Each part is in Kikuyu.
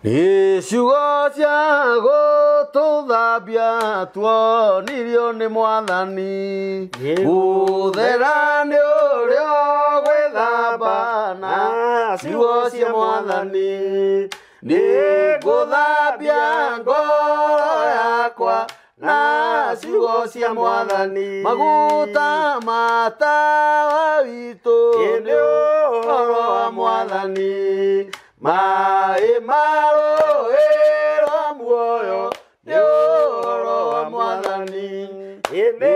Nĩ ciugo cia gũtũthambia tuonirio nĩ Mwathani. Gũthera nĩ ũrĩa ũgwĩthamba na ciugo cia Mwathani. Nĩ ngũthambia ngoro yakwa na ciugo cia Mwathani. Maguta ma tawa witũ nĩ ũhoro wa Mwathani. Maĩ ma rũũĩ rwa muoyo nĩ ũhoro wa Mwathani. Nĩ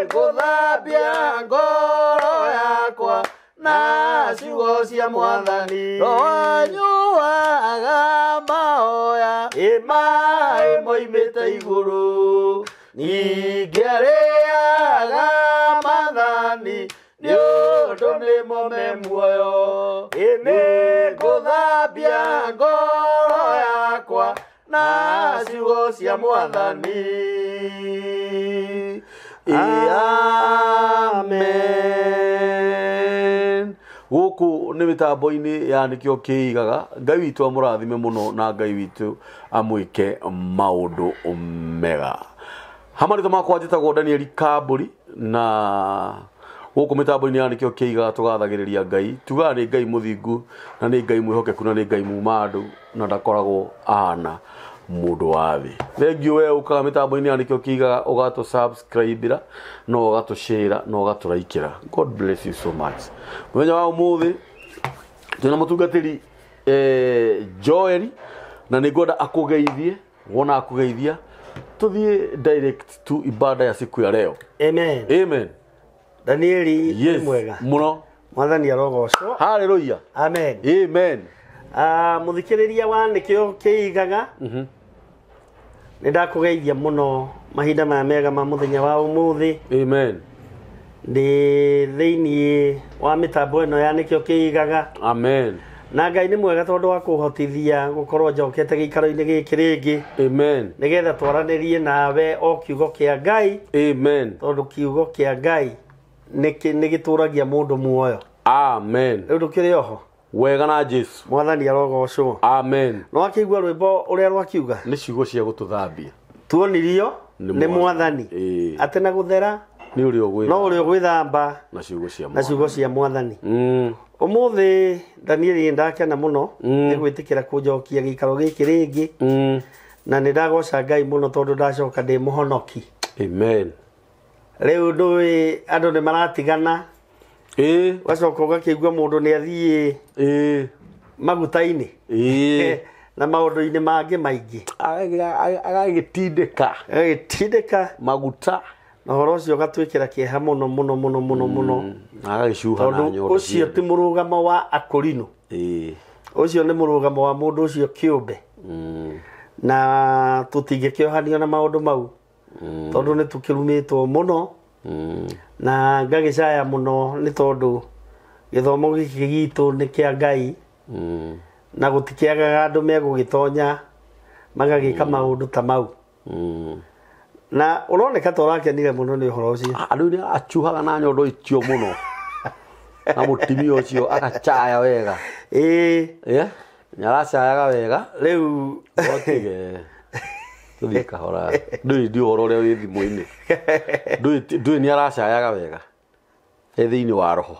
ngũthambia ngoro yakwa na ciugo cia Mwathani. Roho anyuaga mahoya maĩ moimĩte igũrũ. Ningĩ arĩaga maathani nĩ ũndũ nĩmo me muoyo. Nĩ ngũthambia ngoro yakwa na ciugo cia Mwathani. Amen. Gũkũ nĩ mĩtambo-inĩ ya Nĩkĩo Kĩigaga. Ngai witũ amũrathime mũno na Ngai witũ amwĩke maũndũ mega. Hamarĩtwa makwa njĩtagwo Daniel Kambũri na gũkũ mĩtambo-inĩ ya Nĩkĩo Kĩigaga tũgathagĩrĩria Ngai. Tugaga nĩ Ngai mũthingu na nĩ Ngai mwĩhokeku na nĩ Ngai muma andũ na ndakoragwo ahana mũndũ wa thĩ. Thengiũ we ũkaga mĩtambo-inĩ ya Nĩkĩo Kĩigaga ũgatũ subscribe-ĩra na ũgatũ share na ũgatũraikĩra. God bless you so much. Mũthenya wa ũmũthĩ twĩna mũtungatĩri Joel na nĩ ngwenda akũgeithie, wona akũgeithia tuthiĩ direct to ibada ya siku ya leo. Amen. Amen. Danieli Yes. mwega. Mũno. Mwathani arogocwo. Hallelujah. Amen. Amen. Mũthikĩrĩria wa Nĩkĩo Kĩigaga. Nĩ ndakũgeithia mũno mahinda maya mega ma mũthenya wa ũmũthĩ. Amen. Ndĩ thĩiniĩ wa mĩtambo ĩno ya Nĩkĩo Kĩigaga. Amen. Na Ngai nĩ mwega tondũ wa kũhotithia gũkorwo njokete gĩikaro-inĩ gĩkĩ rĩngĩ. Amen. Nĩgetha twaranĩrie nawe o kiugo kĩa Ngai. Amen. Tondũ kiugo kĩa Ngai nĩ gĩtũragia mũndũ muoyo. Amen. Rĩu ndũkĩrĩ oho. Wega na Jesu. Mwathani arogocwo. Amen. No akĩigua rwĩmbo ũrĩa rwakiuga. Nĩ ciugo cia gũtũthambia. Tuonirio nĩ Mwathani. Atĩ na gũthera Nĩ ũrĩa ũgwĩthamba. No ũrĩa ũgwĩthamba na ciugo cia na ciugo cia Mwathani. Ũmũthĩ Danieli nĩ ndakena mũno nĩ gwĩtĩkĩra kũnjokia gĩikaro gĩkĩ rĩngĩ. Na nĩ ndagoca Ngai mũno tondũ ndacoka ndĩ mũhonoki. Amen. Rĩu ndũĩ andũ nĩ maratigana. Ũgacoka ũgakĩigua mũndũ nĩ athiĩ maguta-inĩ. Na maũndũ-inĩ mangĩ maingĩ. Agagĩtindĩka. Agagĩtindĩka. Maguta. Na ũhoro ũcio ũgatwĩkĩra kĩeha mũno mũno mũno mũno mũno. Na agagĩcuha na Tondũ nyondo ũcio ti mũrũgamo wa akũrinũ. Ũcio nĩ mũrũgamo wa mũndũ ũcio kĩũmbe. Na tũtingĩkĩohanio na maũndũ mau. Tondũ nĩ tũkĩrumĩtwo mũno. Na ngagĩcaya mũno nĩ tondũ gĩthomo gĩkĩ gitũ nĩ kĩa Ngai. Na gũtikĩagaga andũ megũgĩtonya magagĩka maũndũ ta mau. Na ũroneka ta ũrakenire mũno nĩ ũhoro ũcio. Andũ nĩ acuhaga na nyondo icio mũno. Na mũtumia ũcio agacaya wega. Nĩ aracayaga wega. Rĩu otige tũthiĩ kahora. Ndũĩ ndi ũhoro ũrĩa wĩ thimũ-inĩ. Ndũĩ nĩ aracayaga wega. E thĩinĩ wa roho.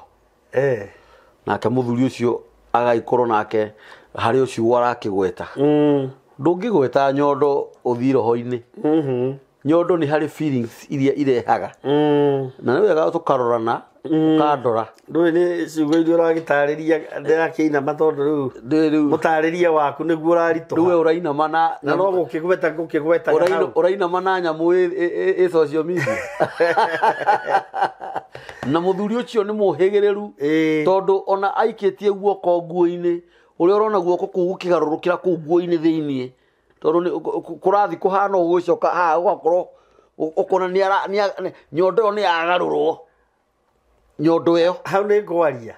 Nake mũthuri ũcio agagĩkorwo nake harĩ ũcio arakĩgweta. Ndũngĩgweta nyondo ũthiĩ roho-inĩ. Nyondo nĩ harĩ feelings iria irehaga. Na nĩ wega tũkarorana, ũkandora. Ndũĩ nĩ ciugo iria ũragĩtarĩria ndĩrakĩinama tondũ rĩu mũtarĩria waku nĩguo ũraritũha. Rĩu we ũrainama na Na no gũkĩgweta ngũkĩgwetaga hau. Ũrainama na nyamũ ĩ social media. Na mũthuri ũcio nĩ mũhĩgĩrĩru tondũ ona aikĩtie guoko nguo-inĩ, ũrĩa ũrona guoko kũu gũkĩgarũrũkĩra kũu nguo-inĩ thĩiniĩ. Tondũ nĩ kũrathiĩ kũhana ũgũcoka haha ũgakorwo ũkona nyondo ĩyo nĩ yagarũrwo. Nyondo ĩyo. Hau nĩ ngwaria.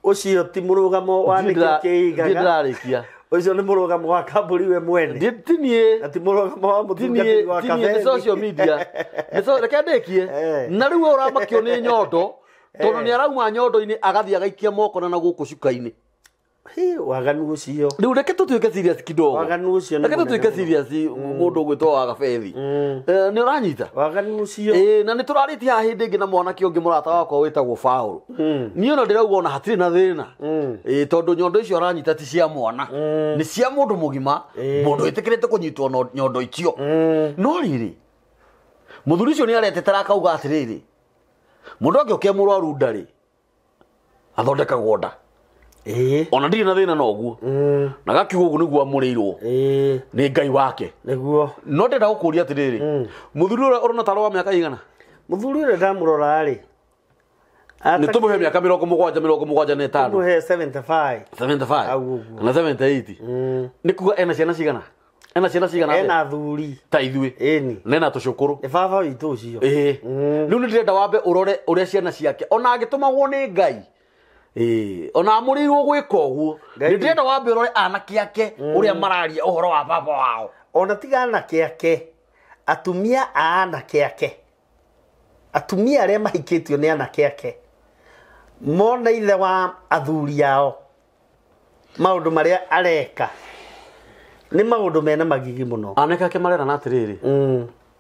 Ũcio ti mũrũgamo wa Nĩkĩo Kĩigaga. Ndiĩ ndĩrarĩkia. Ũcio nĩ mũrũgamo wa kambũri we mwene. Ti niĩ. Na ti mũrũgamo wa mũtungatĩri wa Ti niĩ, nĩ Kabeni. social media. Reke ndĩkie. Na rĩu we ũramakio nĩ nyondo, tondũ nĩ arauma nyondo-inĩ agathiĩ agaikia moko na gũkũ cuka-inĩ. Hi, waganu ũcio. Rĩu reke tũtuĩke serious kidogo. Waganu ũcio nĩ Reke tũtuĩke mũnene. serious mũndũ ũgwĩtwo wa Gabethi. Nĩ ũranyita? Waganu ũcio. Ĩĩ, na nĩ tũrarĩtie haha hĩndĩ ĩngĩ na mwanake ũngĩ mũrata wakwa wĩtagwo Paũlũ. Niĩ ona ndĩrauga ona hatirĩ na thĩna. Ĩĩ, tondũ nyondo icio aranyita ti cia mwana. Nĩ cia mũndũ mũgima, mũndũ wĩtĩkĩrĩte kũnyitwo nyondo icio. No rĩrĩ, mũthuri ũcio nĩ aretetera akauga atĩrĩrĩ, mũndũ angĩũkia mũrwaru nda rĩ, athondekagwo nda. Ĩĩ. Ona ndirĩ na thĩna na ũguo. Na gakiuga ũguo nĩguo amũrĩirwo Ĩĩ. nĩ Ngai wake. Nĩguo. No ndĩrenda gũkũria atĩrĩrĩ, mũthuri ũrĩa ũrona tarĩ wa mĩaka igana? Mũthuri ũrĩa ndamũrora rĩ, Nĩ tũmũhe mĩaka 75. Tũmũhe 75. 75. Au ũguo. Kana 78. Nĩ kuga ena ciana cigana? Ena ciana cigana? Ena athuri. Ta ithuĩ. Ĩni. Na ena tũcũkũrũ. Nĩ baba witũ ũcio. Ĩĩ. Rĩu nĩ ndĩrenda wambe ũrore ũrĩa ciana ciake ona angĩtũmagwo nĩ Ngai. Ĩĩ, ona amũrĩirwo gwĩka ũguo. Ngai. Nĩ ndĩrenda wambe ũrore anake ake ũrĩa mararia ũhoro wa baba wao. Ona tiga anake ake, atumia a anake ake, atumia arĩa mahikĩtio nĩ anake ake, mona ithe wa athuri ao maũndũ marĩa areka nĩ maũndũ mena magigi mũno. Anake ake marerana atĩrĩrĩ,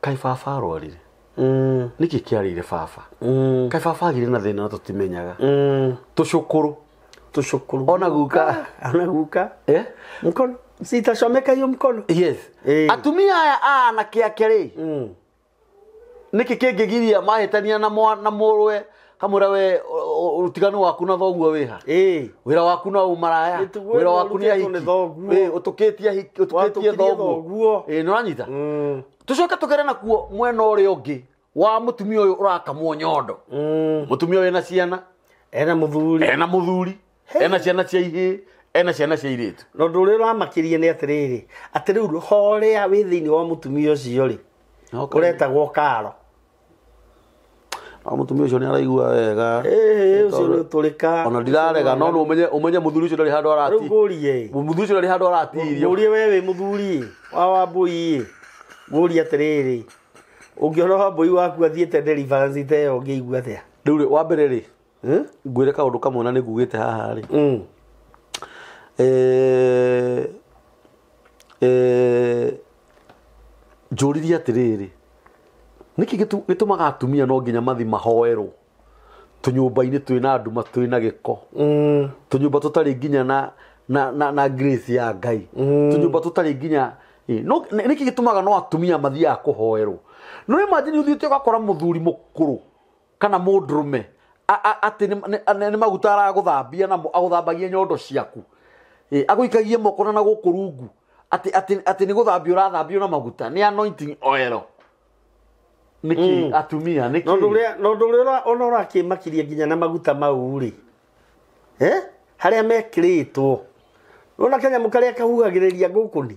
kaĩ baba arwarire? Nĩkĩ kĩarĩire baba? Kaĩ baba agire na thĩna na tũtimenyaga? Tũcũkũrũ. Tũcũkũrũ. Ona guka. Ona guka. Eh? Mkono. Sitachomeka hiyo mkono. Yes. Atumia aya a anake ake rĩ, nĩkĩ kĩngĩgiria mahĩtania na mũrũwe kamwĩra we ũtiganu waku na thoguo wĩha? Wĩra waku no ũmaraya. Mĩtugo Wĩra ĩno waku nĩ ũrutĩtwo ahiki. nĩ thoguo. Ĩĩ, ũtũkĩtie ahiki, ũtũkĩtie Watũkirie thoguo. thoguo. Ĩĩ, nĩ ũranyita? Tũcoke tũgere nakuo mwena ũrĩa ũngĩ wa mũtumia ũyũ ũrakamwo nyondo. Mũtumia ũyũ ena ciana. Ena mũthuri. Ena mũthuri. Ena ciana cia ihĩĩ, ena ciana cia irĩtu. Na ũndũ ũrĩa ũramakĩria nĩ atĩrĩrĩ, atĩ rĩu horĩa wĩ thĩinĩ wa mũtumia ũcio rĩ, ũretagwo karo. No mũtumia ũcio nĩ araigua wega. Ĩĩ, ũcio nĩ ũtũrĩka. Ona ndirarega, no nĩ ũmenye mũthuri ũcio ndarĩ handũ Rĩu arati. ngũrie. Mũthuri ũcio ndarĩ handũ aratirio. Ngũrie we wĩ mũthuri wa Wambũi ĩ, ngũrie atĩrĩrĩ, ũngĩona Wambũi waku athiĩte deliverance ta ĩyo ũngĩigua atĩa? Rĩu rĩ, wa mbere rĩ, ngwĩre kaũndũ kamwe na nĩ ngugĩte haha rĩ. Njũririe atĩrĩrĩ, nĩkĩ gĩtũmaga atumia no nginya mathi mahoerwo tũnyũmba-inĩ twĩna nduma twĩna gĩko, tũnyũmba tũtarĩ nginya na grace ya Ngai, tũnyũmba tũtarĩ nginya no nĩkĩ gĩtũmaga no atumia mathiaga kũhoerwo? No imagine ũthiĩte ũgakora mũthuri mũkũrũ kana mũndũrũme atĩ nĩ maguta aragũthambia namo, agũthambagia nyondo ciaku, agũikagie moko na gũkũ rungu, atĩ nĩ gũthambio ũrathambio na maguta, nĩ anointing oil. Nĩkĩ atumia, nĩkĩ? Na ũndũ ũrĩa ona ũrakĩmakirie nginya na maguta mau rĩ, harĩa mekĩrĩtwo, ũrona kanyamũ karĩa kahuhagĩrĩria ngũkũni?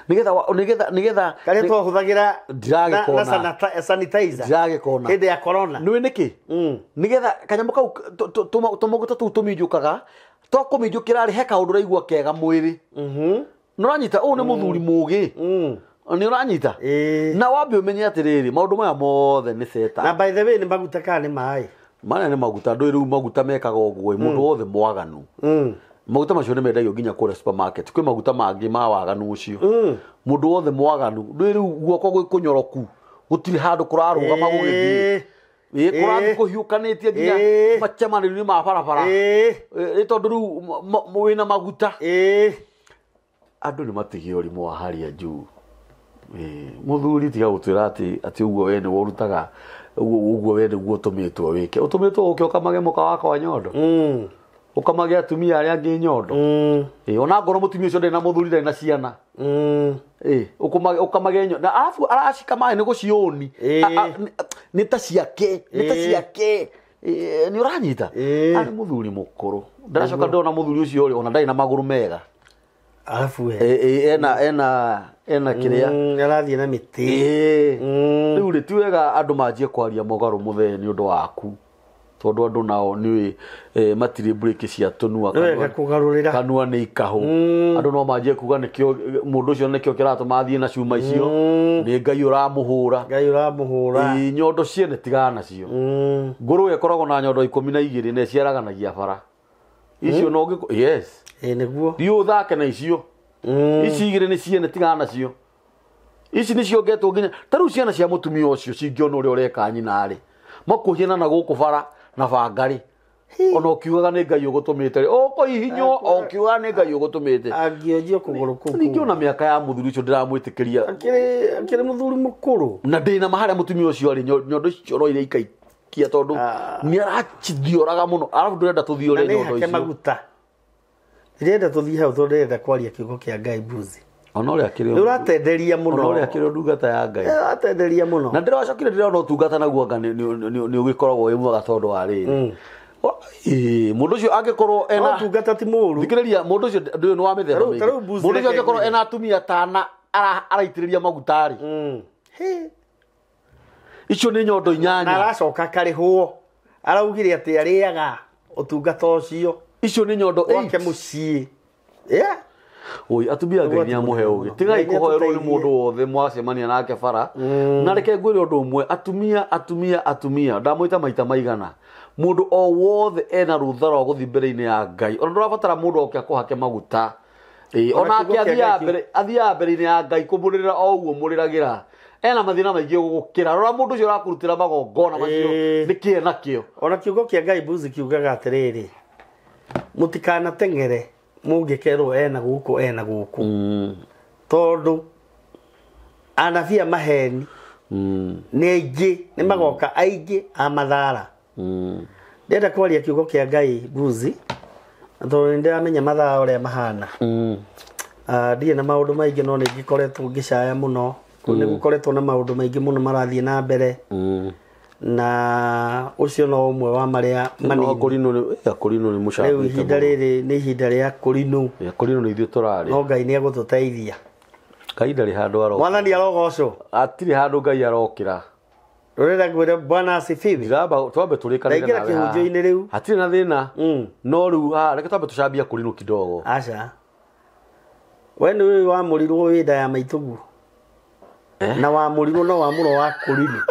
Nĩgetha karĩa twahũthagĩra Ndiragĩkona. na sanitizer Ndiragĩkona. hĩndĩ ya corona. Nĩũĩ nĩkĩ? Nĩgetha kanyamũ kau tũmaguta tũu tũminjũkaga, twakũminjũkĩra rĩ, he kaũndũ ũraigua kega mwĩrĩ. Nĩ ũranyita? Ũyũ nĩ mũthuri mũũgĩ. Nĩ ũranyita? Na wambe ũmenye atĩrĩrĩ, maũndũ maya mothe nĩ Satan. Na by the way, nĩ maguta kana nĩ maĩ? Maya nĩ maguta, ndũĩ rĩu maguta mekaga ũguo, mũndũ wothe mwaganu. Maguta macio nĩ mendagio nginya kũrĩa supermarket. Kwĩ maguta mangĩ ma waganu ũcio. Mũndũ wothe mwaganu, ndũĩ rĩu guoko gwĩ kũnyoroku, gũtirĩ handũ kũrarũgama gũgĩthiĩ. Ĩĩ, kũrathiĩ kũhiũkanĩtie nginya macemanio-inĩ ma barabara. Ĩĩ, tondũ rĩu wĩna maguta. Andũ nĩ matige ũrimũ wa harĩa juu. Mũthuri tiga gũtwĩra atĩ ũguo we nĩwe ũrutaga, ũguo we nĩguo ũtũmĩtwo wĩke. Ũtũmĩtwo ũke ũkamage mũka wakwa nyondo. Ũkamage atumia arĩa angĩ nyondo. Ona ngorwo mũtumia ũcio ndarĩ na mũthuri, ndarĩ na ciana. Ũkamage nyondo. Na arabu aracikama nĩ gũciũni. Nĩ ta ciake, nĩ ta ciake. Nĩ ũranyita? Arĩ mũthuri mũkũrũ. Ndĩracoka ndona mũthuri ũcio rĩ, ona ndarĩ na magũrũ mega. Arabu we. Ena kĩrĩa. Arathiĩ na mĩtĩ. Rĩu rĩ, ti wega andũ manjie kwaria mũgarũ mũthee nĩ ũndũ waku. Tondũ andũ nao nĩũĩ, matirĩ breki cia tũnua, Nĩ wega kũgarũrĩra. kanua nĩ ikahũ. Andũ no manjie kuga nĩkĩo mũndũ ũcio nĩkĩo kĩratũma athiĩ na cuma icio. Nĩ Ngai ũramũhũra. Ngai ũramũhũra. Ĩĩ, nyondo ciene tigana nacio. Ngũrũwe ĩkoragwo na nyondo 12 na ĩciaraganagia bara. Icio no ngĩkũ yes. Ĩ nĩguo. Thiĩ ũthake na icio. Ici igĩrĩ nĩ ciene tigana nacio. Ici nĩcio ngetwo nginya ta rĩu ciana cia mũtumia ũcio cingĩona ũrĩa ũreka nyina rĩ makũhiana na gũkũ bara na banga rĩ ona ũkiugaga nĩ Ngai ũgũtũmĩte rĩ ũkũhihinywo o ũkiugaga nĩ Ngai ũgũtũmĩte. Angĩonjio kũgũrũ kũu. Ningĩ ona mĩaka ya mũthuri ũcio ndĩramwĩtĩkĩria. Akĩrĩ mũthuri mũkũrũ. Na ndĩna ma harĩa mũtumia ũcio arĩ nyondo icio no iria ikaikia tondũ nĩ aracithioraga mũno arabu ndũrenda tũthiore Na nĩ nyondo hake icio. maguta. Ndĩrenda tũthiĩ hau tondũ ndĩrenda kwaria kiugo kĩa Ngai mbuzi. Ona ũrĩa akĩrĩ Nĩ ũratenderia mũno. Ona ũrĩa akĩrĩ ndungata ya Ngai. Nĩ ũratenderia mũno. Na ndĩracokire ndĩrona ũtungata naguo anga nĩ ũgĩkoragwo wĩ mwega tondũ wa rĩrĩ. Mũndũ ũcio angĩkorwo ena ũtungata ti mũũru. Thikĩrĩria mũndũ ũcio ndũyũ nĩ wa mĩthemba mĩingĩ. Mũndũ ũcio angĩkorwo ena atumia tana araitĩrĩria maguta rĩ. Icio nĩ nyondo inyanya. Na aracoka akarĩhwo. Araugire atĩ arĩaga ũtungata ũcio. Icio nĩ nyondo 8. Gwake mũciĩ. Yeah. Oi atumia Ngai nĩ amũhe ũgĩ. Tigai kũhoerwo nĩ mũndũ wothe mwacemania nake bara. Na reke ngwĩre ũndũ ũmwe atumia atumia atumia ndamwĩta maita maigana. Mũndũ o wothe ena rũtha rwa gũthiĩ mbere-inĩ ya Ngai. Ona ndũrabatara mũndũ oke akũhake maguta. Ona ake athiaga mbere-inĩ ya Ngai kũmũrĩrĩra o ũguo mũrĩragĩra. Ena mathĩna maingĩ gũgũkĩra. Rora mũndũ ũcio ũrakũrutĩra magongona macio nĩkĩ enakĩo. Ona kiugo kĩa Ngai mbuzi kiugaga atĩrĩrĩ. Mũtikanateng'ere mũngĩkerwo ena gũkũ ena gũkũ. Tondũ anabii a maheni nĩ aingĩ nĩ magoka aingĩ a mathara. Ndĩrenda kwaria kiugo kĩa Ngai mbuzi tondũ nĩ ndĩramenya mathaa ũrĩa mahana. Ndirĩ na maũndũ maingĩ no nĩ ngĩkoretwo ngĩcaya mũno. Nĩ gũkoretwo na maũndũ maingĩ mũno marathiĩ na mbere. Na ũcio no ũmwe wa marĩa manini. Akũrinũ nĩ mũcambĩte. Rĩu ihinda rĩrĩ nĩ ihinda rĩa kũrinũ. Akũrinũ nĩ ithuĩ tũrarĩ. No Ngai nĩ egũtũteithia. Ngai ndarĩ handũ aroka. Mwathani arogocwo. Hatirĩ handũ Ngai arokĩra. Rũrĩra ngwĩre Bwana asifiwe. Ndiramba twambe tũrĩkanĩre nawe. Ndaingĩra kĩhunjio-inĩ rĩu. Hatirĩ na thĩna. No rĩu haha reke twambe tũcambie kũrinũ kidogo. Aca. We nĩ wamũrirwo wĩ nda ya maitũguo. Na wamũrirwo no wamũrwo wa kũrinũ.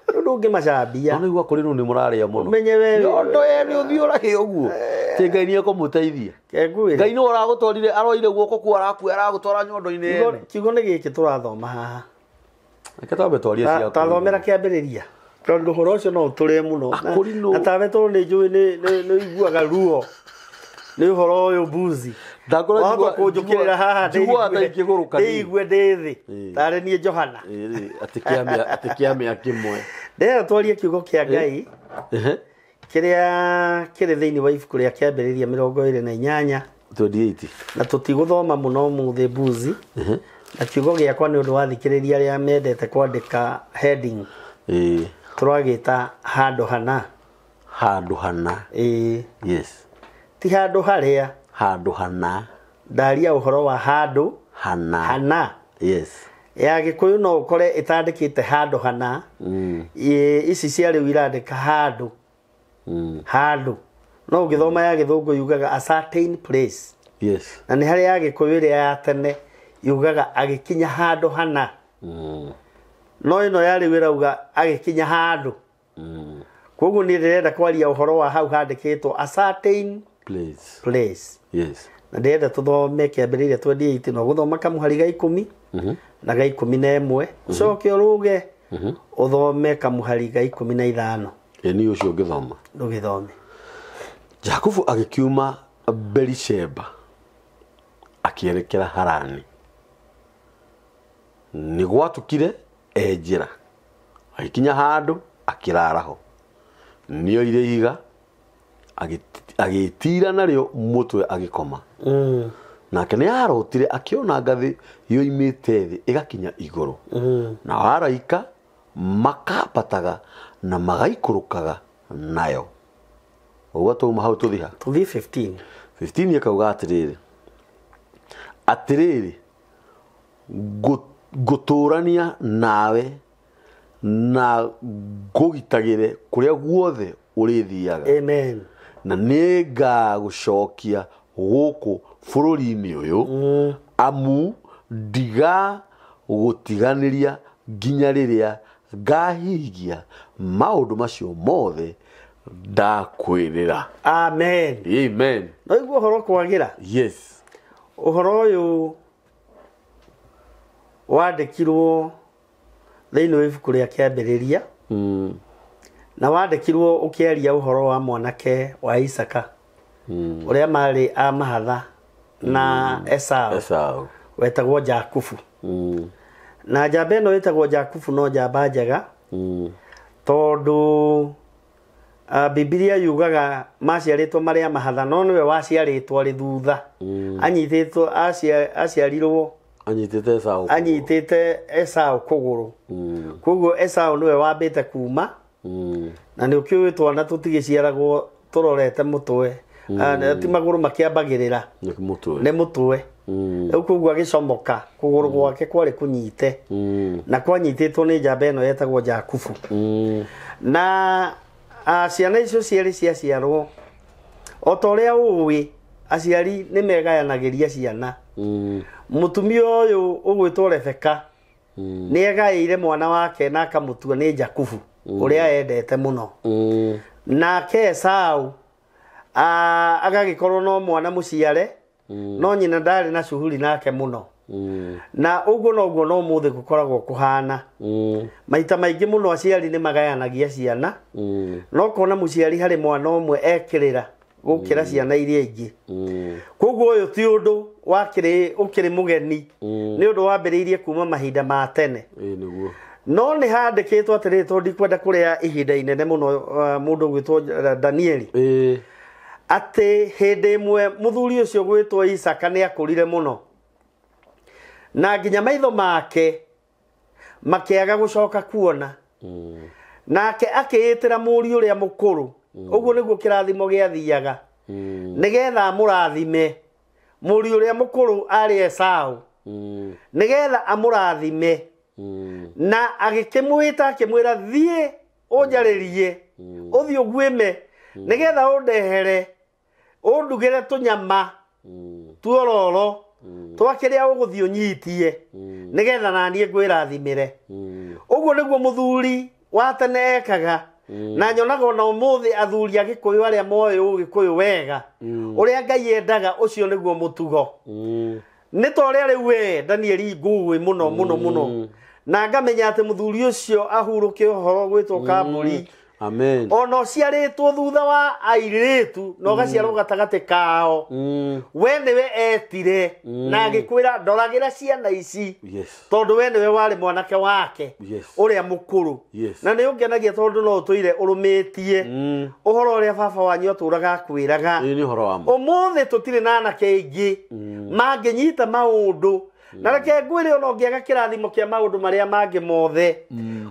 Ndũngĩmacambia. No nĩguo kũrinũ nĩ mũrarĩa mũno. Ũmenye we nyondo ĩyo nĩ ũthiũrage ũguo. Ti Ngai nĩ ekũmũteithia. Ngwĩre. Ngai nĩwe ũragũtwarire aroire guoko kuo arakuoya aragũtwara nyondo-inĩ ene. Kiugo nĩ gĩkĩ tũrathoma haha. Reke twambe twarie cia Tathomera kĩambĩrĩria. Tondũ ũhoro ũcio no ũtũrĩe mũno. Na tawe tondũ nĩ njũĩ nĩ ũiguaga ruo. Nĩ ũhoro ũyũ mbuzi. Wahota kũnjũkĩrĩra haha ndĩigue ndĩ thĩ. Tarĩ niĩ Johana. Atĩ kĩamĩa kĩmwe. Ndĩrenda twarie kiugo kĩa Ngai. Kĩrĩa kĩrĩ thĩinĩ wa ibuku rĩa kĩambĩrĩria 28. 28. Na tũtigũthoma mũno ũmũthĩ mbuzi. Na kiugo gĩakwa nĩ ũndũ wa thikĩrĩria arĩa mendete kwandĩka heading. Tũragĩta handũ hana. Handũ hana. Yes. Ti handũ harĩa. Handũ hana. Ndaria ũhoro wa handũ hana. Hana. Yes. Ya Gĩkũyũ no ũkore ĩtandĩkĩte handũ hana. Ici cia rĩu irandĩka handũ. Handũ. No ũngĩthoma ya Gĩthũngũ yugaga a certain place. Yes. Na nĩ harĩ ya Gĩkũyũ ĩrĩa ya tene yugaga agĩkinya handũ hana. No ĩno ya rĩu ĩrauga agĩkinya handũ. Koguo niĩ ndĩrenda kwaria ũhoro wa hau handĩkĩtwo a certain place. Place. Yes. Na ndĩrenda tũthome kĩambĩrĩria 28 no gũthoma kamũhari ga 10 na ga 11 ũcoke ũrũge ũthome kamũhari ga 15. Ĩ niĩ ũcio ngĩthoma. Ndũgĩthome. Jakubu agĩkiuma Berisheba akĩerekera Harani. Nĩ gwatukire e njĩra. Agĩkinya handũ akĩrara ho. Nĩoire ihiga agĩtira narĩo mũtwe agĩkoma. Nake nĩ arotire akĩona ngathĩ yoimĩte thĩ ĩgakinya igũrũ. Na araika makambataga na magaikũrũkaga nayo. Ũguo twauma hau tũthiĩ ha? Tũthiĩ 15. 15 ĩkauga atĩrĩrĩ. Atĩrĩrĩ ngũtũrania nawe na ngũgitagĩre kũrĩa guothe ũrĩthiaga. Amen. Na nĩngagũcokia gũkũ bũrũri-inĩ ũyũ amu ndigagũtiganĩria nginya rĩrĩa ngahingia maũndũ macio mothe Ndakwĩrĩra. Amen. Amen. No iguo ũhoro kwagĩra. Yes. Ũhoro ũyũ wandĩkirwo thĩinĩ wa ibuku rĩa Kĩambĩrĩria. Na wandĩkirwo ũkĩaria ũhoro wa mwanake wa Isaka. Ũrĩa marĩ a mahatha na Esau. Esau. Wetagwo Jakubu. Na njamba ĩno ĩtagwo Jakubu no njamba njega. Tondũ Bibilia yugaga maciarĩtwo marĩ a mahatha no nĩwe waciarĩtwo arĩ thutha. Anyitĩtwo aciarirwo anyitĩte Esau. Anyitĩte Esau kũgũrũ. Koguo Esau nĩwe wambĩte kuma. Na nĩ ũkĩũĩ twana tũtigĩciaragwo tũrorete mũtwe. Ti magũrũ makĩambagĩrĩra. Nĩ mũtwe. Nĩ mũtwe. Rĩu koguo agĩcomoka kũgũrũ gwake kwarĩ kũnyite. Na kwanyitĩtwo nĩ njamba ĩno yetagwo Jakubu. Na ciana icio cierĩ ciaciarwo o ta ũrĩa ũĩ aciari nĩ megayanagĩria ciana. Mũtumia ũyũ ũgwĩtwo Rebeka nĩ egaĩire mwana wake na akamũtua nĩ Jakubu ũrĩa endete mũno. Nake Esau agagĩkorwo no mwana mũciare no nyina ndarĩ na shughuli nake mũno. Na ũguo noguo no mũthĩ gũkoragwo kũhana. Maita maingĩ mũno aciari nĩ magayanagia ciana. No kona mũciari harĩ mwana ũmwe ekĩrĩra gũkĩra ciana iria ingĩ. Koguo ũyũ ti ũndũ wakĩrĩ ũkĩrĩ mũgeni. Nĩ ũndũ wambĩrĩirie kuma mahinda ma tene. Nĩguo. No nĩ handĩkĩtwo atĩrĩrĩ tondũ ndikwenda kũrĩa ihinda inene mũno mũndũ ũgwĩtwo Danieli. Atĩ hĩndĩ ĩmwe mũthuri ũcio ũgwĩtwo Isaka nĩ akũrire mũno. Na nginya maitho make makĩaga gũcoka kuona. Nake akĩĩtĩra mũriũ ũrĩa mũkũrũ. Ũguo nĩguo kĩrathimo gĩathiaga. Nĩgetha amũrathime. Mũriũ ũrĩa mũkũrũ arĩ Esau. Nĩgetha amũrathime. Na agĩkĩmwĩta akĩmwĩra thiĩ ũnjarĩrie. Ũthiĩ ũguĩme. Nĩgetha ũndehere. Ũndugĩre tũnyama. Tuororo. Twakĩrĩa ũgũthiĩ ũnyitie. Nĩgetha naniĩ ngwĩrathimĩre. Ũguo nĩguo mũthuri wa tene ekaga. Na nyonaga ona ũmũthĩ athuri a Gĩkũyũ arĩa moĩ Ũgĩkũyũ wega. Ũrĩa Ngai endaga ũcio nĩguo mũtugo. Nĩ ta ũrĩa rĩu we Danieli ngũĩ mũno mũno mũno. Na ngamenya atĩ mũthuri ũcio ahurũke ũhoro gwĩtwo Kambũri. Amen. Ona ũciarĩtwo thutha wa airĩtu na ũgaciarwo gatagatĩ kao. We nĩwe etire na agĩkwĩra ndoragĩra ciana ici. Yes. Tondũ we nĩwe warĩ mwanake wake. Yes. Ũrĩa mũkũrũ. Yes. Na nĩ ũngenagia tondũ no ũtũire ũrũmĩtie ũhoro ũrĩa baba wanyu atũraga akwĩraga. Ĩĩ nĩ ũhoro wa ma. Ũmũthĩ tũtirĩ na anake aingĩ mangĩnyita maũndũ. Na reke ngwĩre ona ũngĩaga kĩrathimo kĩa maũndũ marĩa mangĩ mothe.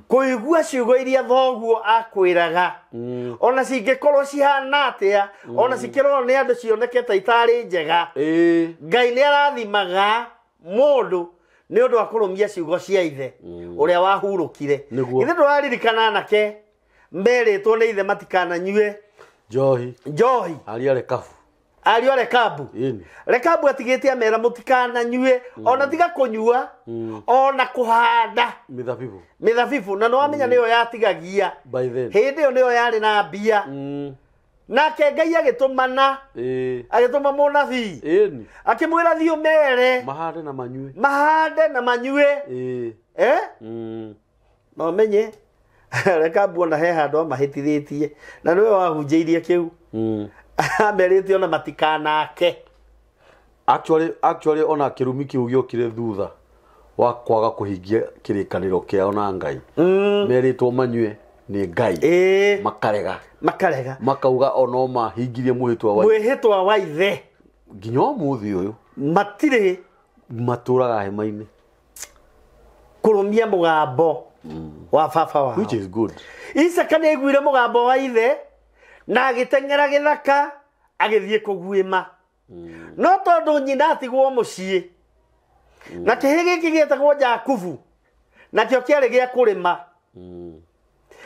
Kũigua ciugo iria thoguo akwĩraga. Ona cingĩkorwo cihana atĩa, ona cikĩrorwo nĩ andũ cioneke ta itarĩ njega. Ngai nĩ arathimaga mũndũ nĩ ũndũ wa kũrũmia ciugo cia ithe ũrĩa wahurũkire. Nĩguo. Ithe ndũraririkana anake merĩtwo nĩ ithe matikananyue njohi. Njohi. Aria Rekabu. Ariũ a Rekabu. Rekabu atigĩte amera mũtikananyue ona tiga kũnyua ona kũhanda mĩthabibũ. Mĩthabibũ na nĩwamenya nĩyo yatigagia. By then. Hĩndĩ ĩyo nĩyo yarĩ na mbia. Nake Ngai agĩtũmana. Agĩtũma mũnabii. Akĩmwĩra thiĩ ũmere mahande na manyue. Mahande na manyue. No menye Rekabu ona he handũ amahĩtithĩtie na nĩwe wahunjĩirie kĩu. Amerite ona matikanake. Actually ona kĩrumi kĩu gĩokire thutha wa kwaga kũhingia kĩrĩkanĩro kĩao na Ngai. Merĩtwo manyue nĩ Ngai. Makarega. Makarega. Makauga ono mahingirie mwĩhĩtwa wa mwĩhĩtwa wa ithe. Nginya ũmũthĩ ũyũ matirĩ matũraga hema-inĩ. Kũrũmia mũgambo wa baba wao. Which is good. Isaka nĩ aiguire mũgambo wa ithe na agĩteng'era gĩthaka agĩthiĩ kũguĩma. No tondũ nyina atigwo mũciĩ na kĩhĩ gĩkĩ gĩetagwo Jakubu nakĩo kĩarĩ gĩa kũrĩma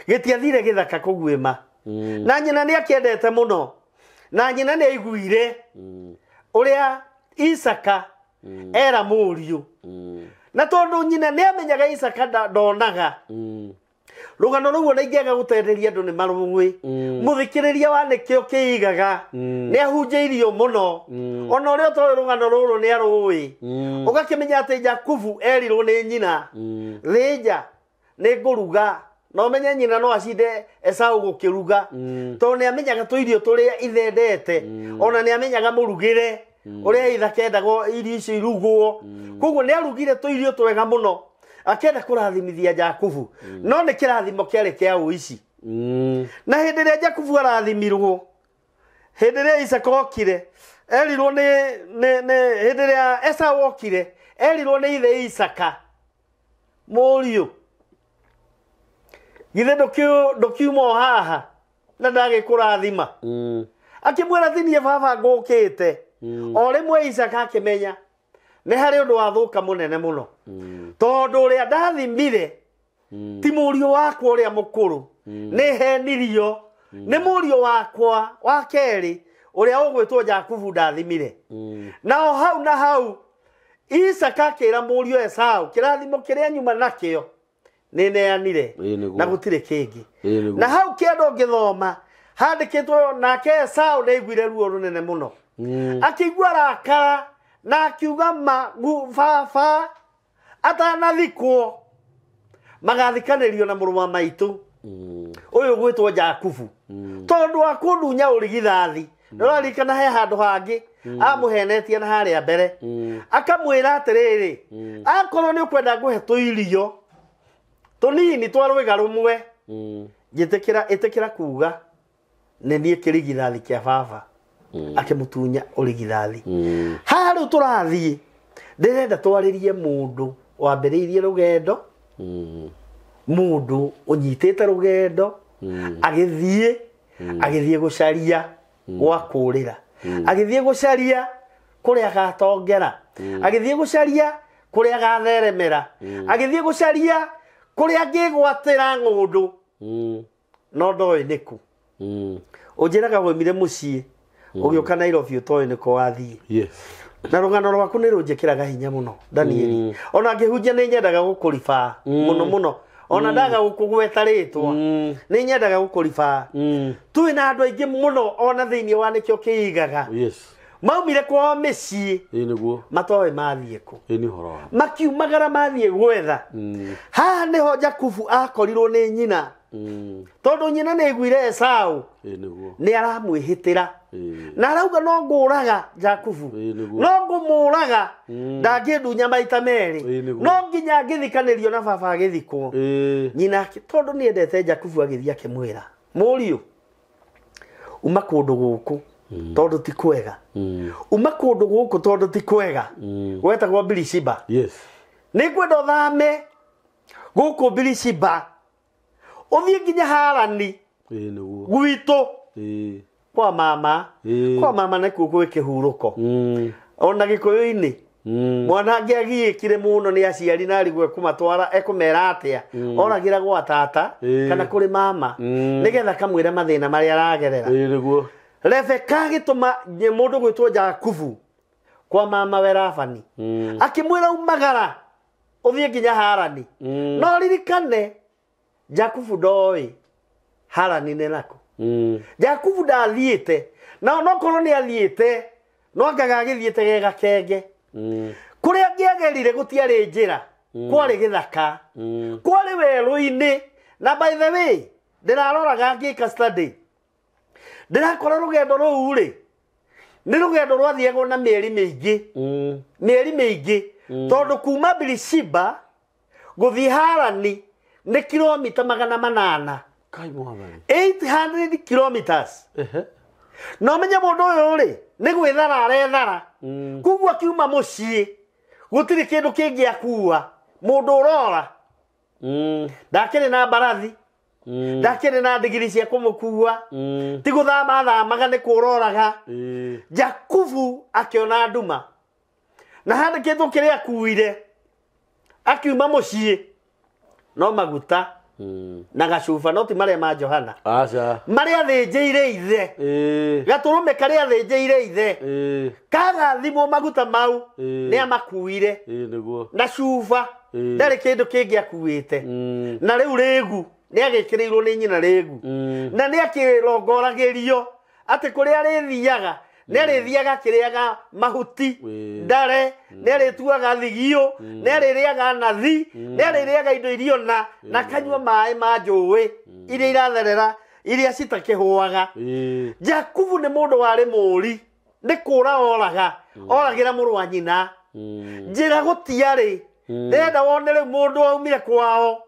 gĩtiathire gĩthaka kũguĩma. Na nyina nĩ akĩendete mũno na nyina nĩ aiguire ũrĩa Isaka era mũriũ. Na tondũ nyina nĩ amenyaga Isaka ndonaga. Rũgano rũu ona ingĩaga gũtenderia andũ nĩ marũĩ. Mũthikĩrĩria wa nĩkĩo kĩigaga nĩ ahunjĩirio mũno. Ona ũrĩa ũtoĩ rũgano rũrũ nĩ arũĩ. Ũgakĩmenya atĩ Jakubu erirwo nĩ nyina, thĩnja nĩ ngũruga. Na ũmenye nyina no acinde Esau gũkĩruga, tondũ nĩ amenyaga tũirio tũrĩa ithendete, ona nĩ amenyaga mũrugĩre ũrĩa ithakendaga irio icio irugwo. Koguo nĩ arugire tũirio twega mũno, akĩenda kũrathimithia Jakubu. No nĩ kĩrathimo kĩarĩ kĩa ũici. Na hĩndĩ ĩrĩa Jakubu arathimirwo, hĩndĩ ĩrĩa Isaka okire, erirwo nĩ hĩndĩ ĩrĩa Esau okire, erirwo nĩ ithe Isaka, mũriũ, githĩ ndũkiuma o haha na ndagĩkũrathima. Akĩmwĩra ti niĩ baba ngũkĩte. O rĩmwe Isaka akĩmenya nĩ harĩ ũndũ wathũka mũnene mũno, tondũ ũrĩa ndathimire ti mũriũ wakwa ũrĩa mũkũrũ, nĩ henirio nĩ mũriũ wakwa wa kerĩ ũrĩa ũgwĩtwo Jakubu ndathimire. Na o hau na hau Isaka akĩra mũriũ Esau, kĩrathimo kĩrĩa nyuma nakĩo nĩ neanire na gũtirĩ kĩngĩ. Na hau kĩndũ ngĩthoma handĩkĩtwo nake Esau nĩ aiguire ruo rũnene mũno, akĩigua rakara na akiuga baba atanathikwo magathikanĩrio na mũrũ wa maitũ ũyũ gwĩtwo Jakubu, tondũ wa kũndunya ũrigithathi. Nĩũraririkana he handũ hangĩ amũhenetie na harĩa mbere, akamwĩra atĩrĩrĩ, akorwo nĩ ũkwenda ngũhe tũirio tũnini twa rwĩga rũmwe, njĩtĩkĩra ĩtĩkĩra kuga nĩ niĩ kĩrigithathi kĩa baba. Akĩmũtunya ũrigithathi. Haha rĩu tũrathiĩ, ndĩrenda twarĩrie mũndũ wambĩrĩirie rũgendo, mũndũ ũnyitĩte rũgendo, agĩthiĩ agĩthiĩ gũcaria gwa kũrĩra, agĩthiĩ gũcaria kũrĩa agatongera, agĩthiĩ gũcaria kũrĩa agatheremera, agĩthiĩ gũcaria kũrĩa angĩgwatĩra ng'ũndũ, no ndoĩ nĩkũ. Ũnjĩraga waumire mũciĩ ũgĩũka Nairobi ũtoĩ nĩkũ wathiĩ. Na rũgano rwaku nĩ rũnjĩkĩraga hinya mũno Danieli. Ona ngĩhunjia nĩ nyendaga gũkũribaa mũno mũno, ona ndaga gũkũgweta rĩtwa nĩ nyendaga gũkũribaa. Twĩ na andũ aingĩ mũno ona thĩinĩ wa nĩkĩo kĩigaga maumire kwao mĩciĩ matoĩ mathiĩ kũ, makiumagara mathiĩ gwetha. Haha nĩho Jakubu akorirwo nĩ nyina, tondũ nyina nĩ aiguire Esau nĩ aramwĩhĩtĩra na arauga no ngũraga Jakubu, no ngũmũraga, ndangĩndunya maita merĩ, no nginya ngĩthikanĩrio na baba agĩthikwo. Nyina tondũ nĩ endete Jakubu agĩthiĩ akĩmwĩra, mũriũ, uma kũndũ gũkũ tondũ ti kwega, uma kũndũ gũkũ tondũ ti kwega, gwetagwo Birishiba. Nĩ ngwenda ũthame gũkũ Birishiba ũthiĩ nginya Harani gwitũ kwa mama. Kwa mama nĩkuo gwĩ kĩhurũko. Ona Gĩkũyũ-inĩ mwana angĩagiĩkire mũno nĩ aciari na arigwo ekũmatwara ekũmera atĩa, oragĩra gwa tata kana kũrĩ mama nĩgetha kamwĩre mathĩna marĩa aragerera. Rebeka agĩtũma mũndũ gwĩtwo Jakubu kwa mama we Labani, akĩmwĩra umagara ũthiĩ nginya Harani. No ririkane Jakubu ndoĩ Harani nĩ nakũ. Jakubu ndathiĩte, na onokorwo nĩ athiĩte no angaga agĩthiĩte ge gakenge. Kũrĩa angĩagerire gũtiarĩ njĩra, kwarĩ gĩthaka, kwarĩ werũ-inĩ. Na by the way, ndĩraroraga ngĩka study, ndĩrakora rũgendo rũu rĩ nĩ rũgendo rwathiagwo na mĩeri mĩingĩ, mĩeri mĩingĩ, tondũ kuma Birishiba gũthiĩ Harani nĩ kilomita 800. 800 kilometers. No menye mũndũ ũyũ rĩ nĩ gwĩthara arethara, koguo akiuma mũciĩ gũtirĩ kĩndũ kĩngĩ akua. Mũndũ ũrora ndakĩrĩ na mbarathi, ndakĩrĩ na ndigiri cia kũmũkua, ti gũthama athamaga nĩ kũroraga. Jakubu akĩona nduma na handĩkĩtwo kĩrĩa akuire akiuma mũciĩ no maguta na gacuba, no ti marĩa ma Johana, marĩa athĩnjĩire ithe, gatũrũme karĩa athĩnjĩire ithe kagathimwo maguta mau nĩ amakuire na cuba, ndarĩ kĩndũ kĩngĩ akuĩte. Na rĩu rĩgu nĩ agĩkĩrĩirwo nĩ nyina rĩgu na nĩ akĩrongoragĩrio atĩ kũrĩa arĩthiaga nĩ arĩthiaga akĩrĩaga mahuti ndare nĩ arĩtuaga thigio nĩ arĩrĩaga nathi nĩ arĩrĩaga indo iria ona na kanyua maĩ ma njũĩ iria iratherera iria citakĩhũaga. Jakubu nĩ mũndũ warĩ mũũri, nĩ kũra oraga, oragĩra mũrũ wa nyina. Njĩra gũtiarĩ. Ndĩrenda wone rĩu mũndũ aumire kwao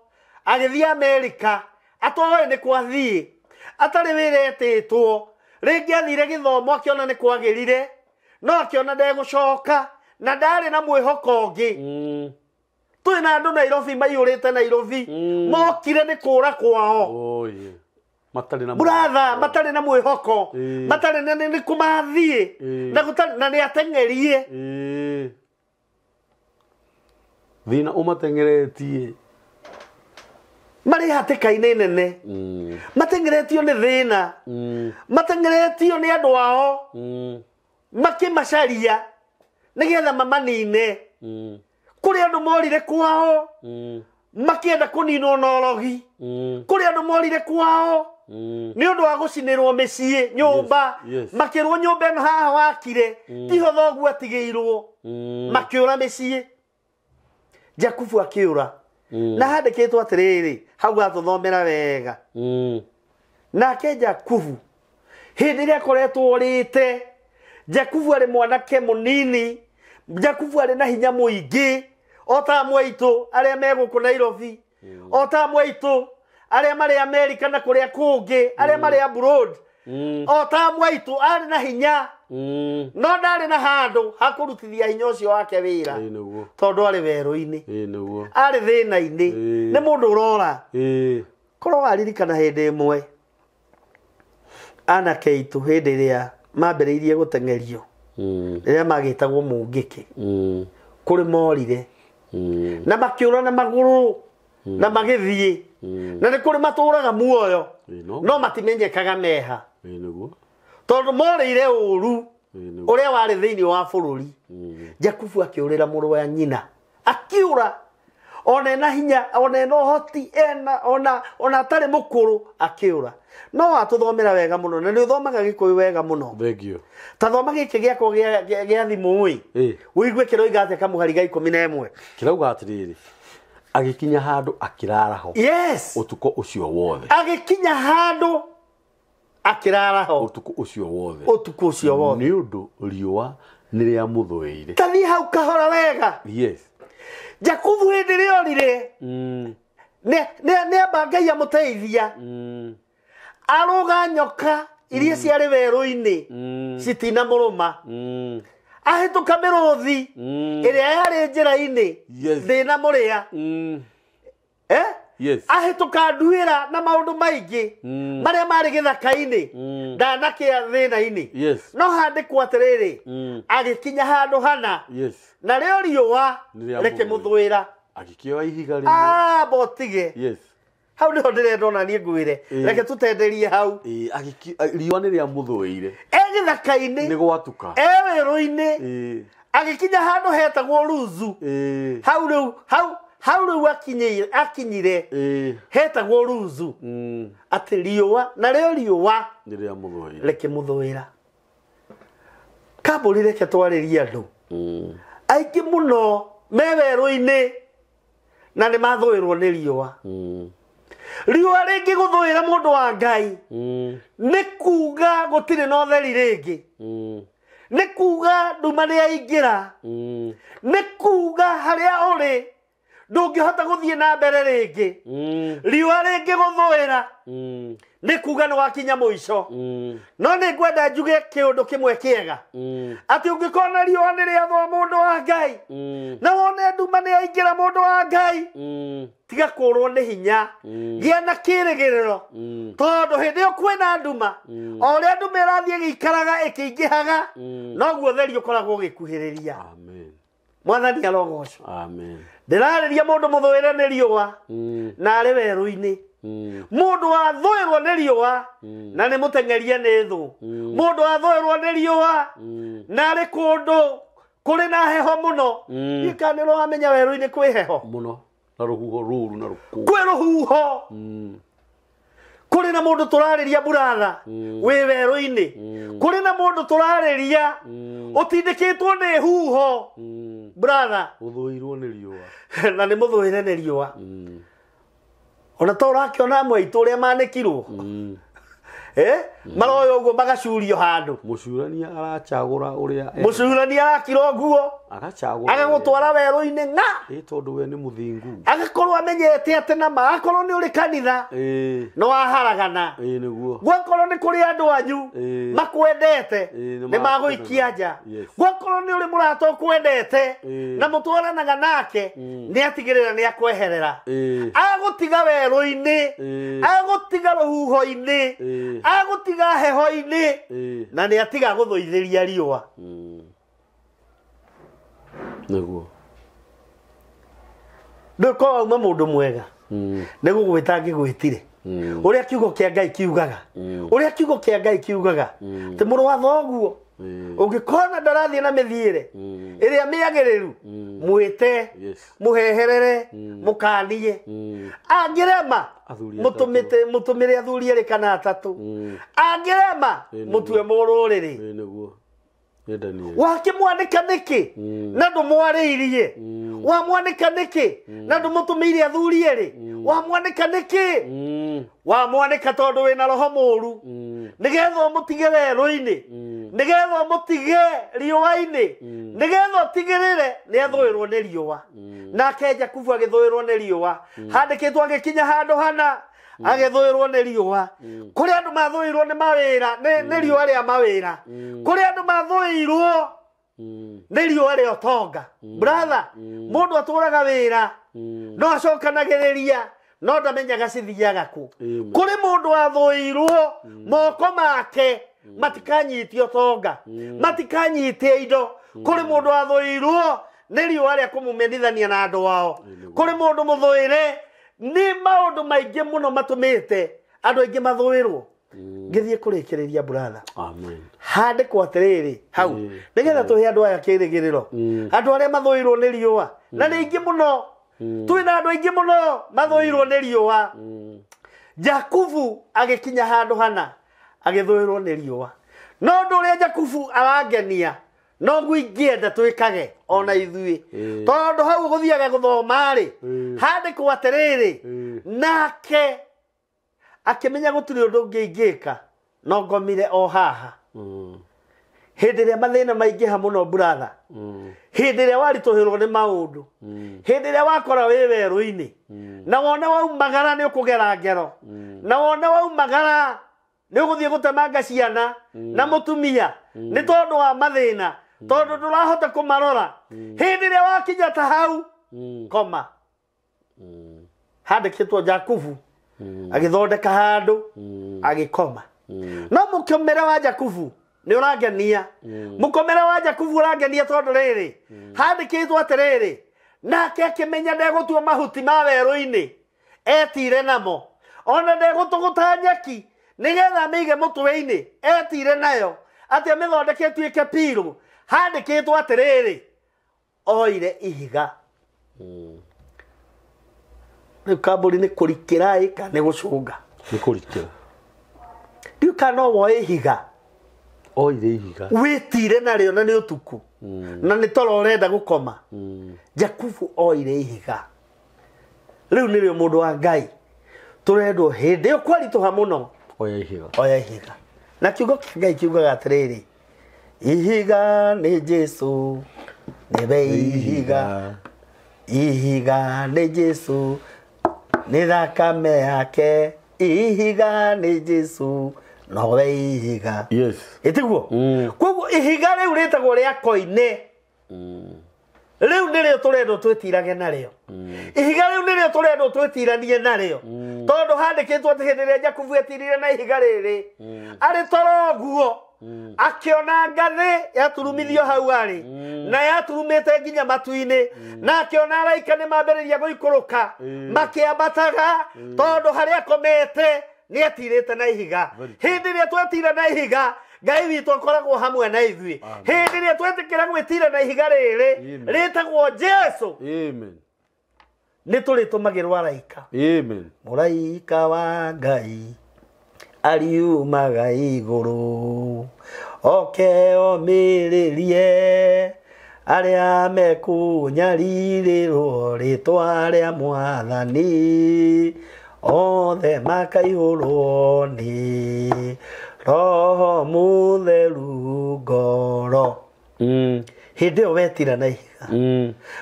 agĩthiĩ Amerika atoĩ nĩ kwathiĩ, atarĩ wĩra etĩtwo, rĩngĩ athire gĩthomo akĩona nĩ kwagĩrire, no akĩona ndegũcoka na ndarĩ na mwĩhoko ũngĩ. Twĩ na andũ Nairobi maiyũrĩte Nairobi, mokire nĩ kũra kwao. Matarĩ na brother, matarĩ na mwĩhoko, matarĩ na nĩ kũmathiĩ na gũtarĩ na nĩ ateng'erie. Thĩna ũmateng'eretie marĩ hatĩka-inĩ nene, mateng'eretio nĩ thĩna, mateng'eretio nĩ andũ ao, makĩmacaria nĩgetha mamanine. Kũrĩ andũ morire kwao makĩenda kũninwo na ũrogi, kũrĩ andũ morire kwao nĩ ũndũ wa gũcinĩrwo mĩciĩ nyũmba, makĩrwo nyũmba ĩno haha wakire tiho thoguo atigĩirwo, makĩũra mĩciĩ. Jakubu akĩũra na handĩkĩtwo atĩrĩrĩ, hau gatũthomera wega. Nake Jakubu hĩndĩ ĩrĩa akoretwo orĩte, Jakubu arĩ mwanake mũnini, Jakubu arĩ na hinya mũingĩ, o ta mwaitũ arĩa me gũkũ Nairobi, o ta mwaitũ arĩa marĩ Amerika na kũrĩa kũngĩ, arĩa marĩ abroad, o ta mwaitũ arĩ na hinya, no ndarĩ na handũ ha kũrutithia hinya ũcio wake wĩra, tondũ arĩ werũ-inĩ, arĩ thĩna-inĩ, nĩ mũndũ ũrora. Korwo waririkana hĩndĩ ĩmwe anake aitũ hĩndĩ ĩrĩa mambĩrĩirie gũteng'erio, rĩrĩa magĩtagwo mũngĩkĩ, kũrĩ morire na makĩũra na magũrũ na magĩthiĩ, na nĩ kũrĩ matũraga muoyo no matimenyekaga meha, tondũ morĩire ũru ũrĩa warĩ thĩinĩ wa bũrũri. Jakubu akĩũrĩra mũrũ wa nyina, akĩũra ona ena hinya, ona ena ũhoti, ena ona atarĩ mũkũrũ, akĩũra. No watũthomera wega mũno, na nĩ ũthomaga Gĩkũyũ wega mũno. Thank you. Ta thoma gĩkĩ gĩakwa gĩa thimũ ĩ, ũigue kĩroiga atĩa kamũhari ga 11. Kĩrauga atĩrĩrĩ, agĩkinya handũ akĩrara ho. Yes. Ũtukũ ũcio wothe. Agĩkinya handũ akĩrara ho. Ũtukũ ũcio wothe. Ũtukũ ũcio wothe. Nĩ ũndũ riũa nĩ rĩamũthũĩire. Ta thiĩ hau kahora wega. Yes. Jakubu hĩndĩ ĩrĩa orire, nĩ amba Ngai amũteithia, arũga nyoka iria ciarĩ werũ-inĩ citinamũrũma, ahĩtũka mĩrũthi ĩrĩa yarĩ njĩra-inĩ ndĩnamũrĩa, ahĩtũka nduĩra na maũndũ maingĩ marĩa marĩ gĩthaka-inĩ ndanakĩa thĩna-inĩ. No handĩkwo atĩrĩrĩ, agĩkinya handũ hana, na rĩo riũa rĩkĩmũthũĩra, agĩkĩoya ihiga rĩmwe. Botige. Hau nĩho ndĩrenda ona niĩ ngwĩre, reke tũtenderie hau. Riũa nĩ rĩamũthũĩire e gĩthaka-inĩ, nĩ gwatuka, e werũ-inĩ, agĩkinya handũ hetagwo Ruzu. Hau rĩu hau rĩu akinyire hetagwo Ruzu, atĩ riũa na rĩo riũa nĩ rĩamũthũĩire rĩkĩmũthũĩra. Kambũri reke twarĩrie andũ aingĩ mũno me werũ-inĩ na nĩ mathũĩrwo nĩ riũa. Riũa rĩngĩ gũthũĩra mũndũ wa Ngai nĩ kuga gũtirĩ na ũtheri rĩngĩ, nĩ kuga nduma nĩ yaingĩra, nĩ kuga harĩa ũrĩ ndũngĩhota gũthiĩ na mbere rĩngĩ. Riũa rĩngĩ gũthũĩra nĩ kuga nĩ wakinya mũico. No nĩ ngwenda njuge kĩũndũ kĩmwe kĩega, atĩ ũngĩkona riũa nĩ rĩathũa mũndũ wa Ngai na wone nduma nĩ yaingĩra mũndũ wa Ngai, tiga kũrwo nĩ hinya, gĩa na kĩrĩgĩrĩro, tondũ hĩndĩ ĩyo kwĩna nduma, o ũrĩa nduma ĩrathiĩ ĩgĩikaraga ĩkĩingĩhaga, noguo ũtheri ũkoragwo ũgĩkuhĩrĩria. Mwathani arogocwo. Amen. Ndĩrarĩria mũndũ mũthũĩre nĩ riũa na arĩ werũ-inĩ, mũndũ wathũĩrwo nĩ riũa na nĩ mũteng'erie nĩ thũ, mũndũ wathũĩrwo nĩ riũa na arĩ kũndũ kũrĩ na heho mũno. Ndiũĩ kana nĩ ũramenya werũ-inĩ kwĩ heho mũno, na rũhuho rũru na rũkũngũ, kwĩ rũhuho. Kũrĩ na mũndũ tũrarĩria buratha wĩ werũ-inĩ. Kũrĩ na mũndũ tũrarĩria ũtindĩkĩtwo nĩ huho buratha. Ũthũirwo nĩ riũa. Na nĩ mũthũĩre nĩ riũa. Ona to ũrakĩona amwe aitũ ũrĩa manĩkirwo. Maroya ũguo magacurio handũ. Mũcurania aracagũra ũrĩa. Mũcurania arakira ũguo. Agacagũra. Agagũtwara werũ-inĩ ng'a. Tondũ we nĩ mũthingu. Agakorwo amenyete atĩ na ma akorwo nĩ ũrĩ kanitha. No aharagana. Nĩguo. Gwakorwo nĩ kũrĩ andũ anyu makwendete nĩ magũikia nja. Gwakorwo nĩ ũrĩ mũrata ũkwendete na mũtwaranaga nake nĩ atigĩrĩra nĩ akweherera. Agũtiga werũ-inĩ, agũtiga rũhuho-inĩ, agũtiga heho-inĩ na nĩ atiga gũthũithĩria riũa. Nĩguo. Ndũkorwo wauma mũndũ mwega. Nĩ gũgwĩta ngĩgwĩtire. Ũrĩa kiugo kĩa Ngai kiugaga. Ũrĩa kiugo kĩa Ngai kiugaga. Atĩ mũrũ wa thoguo ũngĩkona ndarathiĩ na mĩthiĩre ĩrĩa mĩagĩrĩru, mwĩte, mũheherere, mũkanie. Angĩrema, mũtũmĩre athuri erĩ kana atatũ. Angĩrema, mũtue mũrũrĩrĩ. Nĩguo. Wakĩmwandĩka nĩkĩ na ndũmwarĩirie? Wamwandĩka nĩkĩ na ndũmũtũmĩire athuri erĩ? Wamwandĩka nĩkĩ? Wamwandĩka tondũ wĩna roho mũũru, nĩgetha ũmũtige werũ-inĩ, nĩgetha ũmũtige riũa-inĩ, nĩgetha ũtigĩrĩre nĩ athũĩrwo nĩ riũa. Nake Jakubu agĩthũĩrwo nĩ riũa. Handĩkĩtwo agĩkinya handũ hana agĩthũĩrwo nĩ riũa. Kũrĩ andũ mathũĩrwo nĩ mawĩra, nĩ riũa rĩa mawĩra. Kũrĩ andũ mathũĩrwo nĩ riũa rĩa ũtonga. Brother, mũndũ atũraga wĩra no acokanagĩrĩria no ndamenyaga cithiaga kũ. Kũrĩ mũndũ athũĩrwo moko make matikanyite ũtonga, matikanyite indo. Kũrĩ mũndũ athũĩrwo nĩ riũa rĩa kũmũmenithania na andũ ao. Kũrĩ mũndũ mũthũĩre nĩ maũndũ maingĩ mũno matũmĩte andũ aingĩ mathũĩrwo. Ngĩthiĩ kũrĩkĩrĩria brother. Amen. Handĩkwo atĩrĩrĩ hau nĩgetha tũhe andũ aya kĩrĩgĩrĩro. Andũ arĩa mathũĩrwo nĩ riũa na nĩ aingĩ mũno. Twĩna andũ aingĩ mũno mathũĩrwo nĩ riũa. Jakubu agĩkinya handũ hana agĩthũĩrwo nĩ riũa. No ũndũ ũrĩa Jakubu arangenia noguo ingĩenda twĩkage ona ithuĩ. Tondũ hau gũthiaga gũthoma rĩ, handĩkwo atĩrĩrĩ, nake akĩmenya gũtirĩ ũndũ ũngĩ ingĩka no ngomire o haha. Hĩndĩ ĩrĩa mathĩna maingĩha mũno brother, hĩndĩ ĩrĩa waritũhĩrwo nĩ maũndũ, hĩndĩ ĩrĩa wakora wĩ werũ-inĩ, na wone waumagara nĩ ũkũgera ngero, na wone waumagara nĩ ũgũthiĩ gũtemanga ciana na mũtumia nĩ tondũ wa mathĩna, tondũ ndũrahota kũmarora. Hĩndĩ ĩrĩa wakinya ta hau, koma. Handĩkĩtwo Jakubu agĩthondeka handũ agĩkoma. No mũkomere wa Jakubu nĩ ũrangenia. Mũkomere wa Jakubu ũrangenia tondũ rĩrĩ, handĩkĩtwo atĩrĩrĩ, nake akĩmenya ndegũtua mahuti ma werũ-inĩ etire namo, ona ndegũtũgũta nyeki nĩgetha amĩige mũtwe-inĩ etire nayo, atĩ amĩthondeke ĩtuĩke pirũ. Handĩkĩtwo atĩrĩrĩ, oire ihiga. Rĩu kambũri nĩ kũrikĩra ĩ kana nĩ gũcũnga? Nĩ kũrikĩra. Rĩu kana no woe ihiga? Oire ihiga. Wĩtire narĩo na nĩ ũtukũ. Na nĩ toro ũrenda gũkoma. Jakubu oire ihiga. Rĩu nĩrĩo mũndũ wa Ngai tũrendwo hĩndĩ ĩyo kwaritũha mũno. Oya ihiga. Oya ihiga. Na kiugo kĩa Ngai kiugaga atĩrĩrĩ, ihiga nĩ Jesũ, nĩwe ihiga. Ihiga nĩ Jesũ, nĩ thakame yake. Ihiga nĩ Jesũ, nowe ihiga. Yes. Ĩtiguo? Koguo ihiga rĩu rĩtagwo rĩa koine. Rĩu nĩrĩo tũrendwo twĩtirage narĩo. Ihiga rĩu nĩrĩo tũrendwo twĩtiranie narĩo. Tondũ handĩkĩtwo atĩ hĩndĩ ĩrĩa Jakubu etirire na ihiga rĩrĩ, arĩ toro ũguo, akĩona ngathĩ yaturumithio hau arĩ, na yaturumĩte nginya matu-inĩ, na akĩona araika nĩ mambĩrĩria gũikũrũka, makĩambataga, tondũ harĩa akomete nĩ etirĩte na ihiga. Hĩndĩ ĩrĩa twetira na ihiga, Ngai witũ akoragwo hamwe na ithuĩ. Hĩndĩ ĩrĩa twetĩkĩra gwĩtira na ihiga rĩrĩ rĩtagwo Jesũ, Amen. nĩ tũrĩtũmagĩrwo araika. Amen. Mũraika wa Ngai Ariumaga igũrũ oke omĩrĩrie arĩa mekũnyarirĩrwo rĩtwa rĩa mwathani othe makaihũrwo nĩ roho mũtheru ngoro. Hĩndĩ ĩyo wetira na ihiga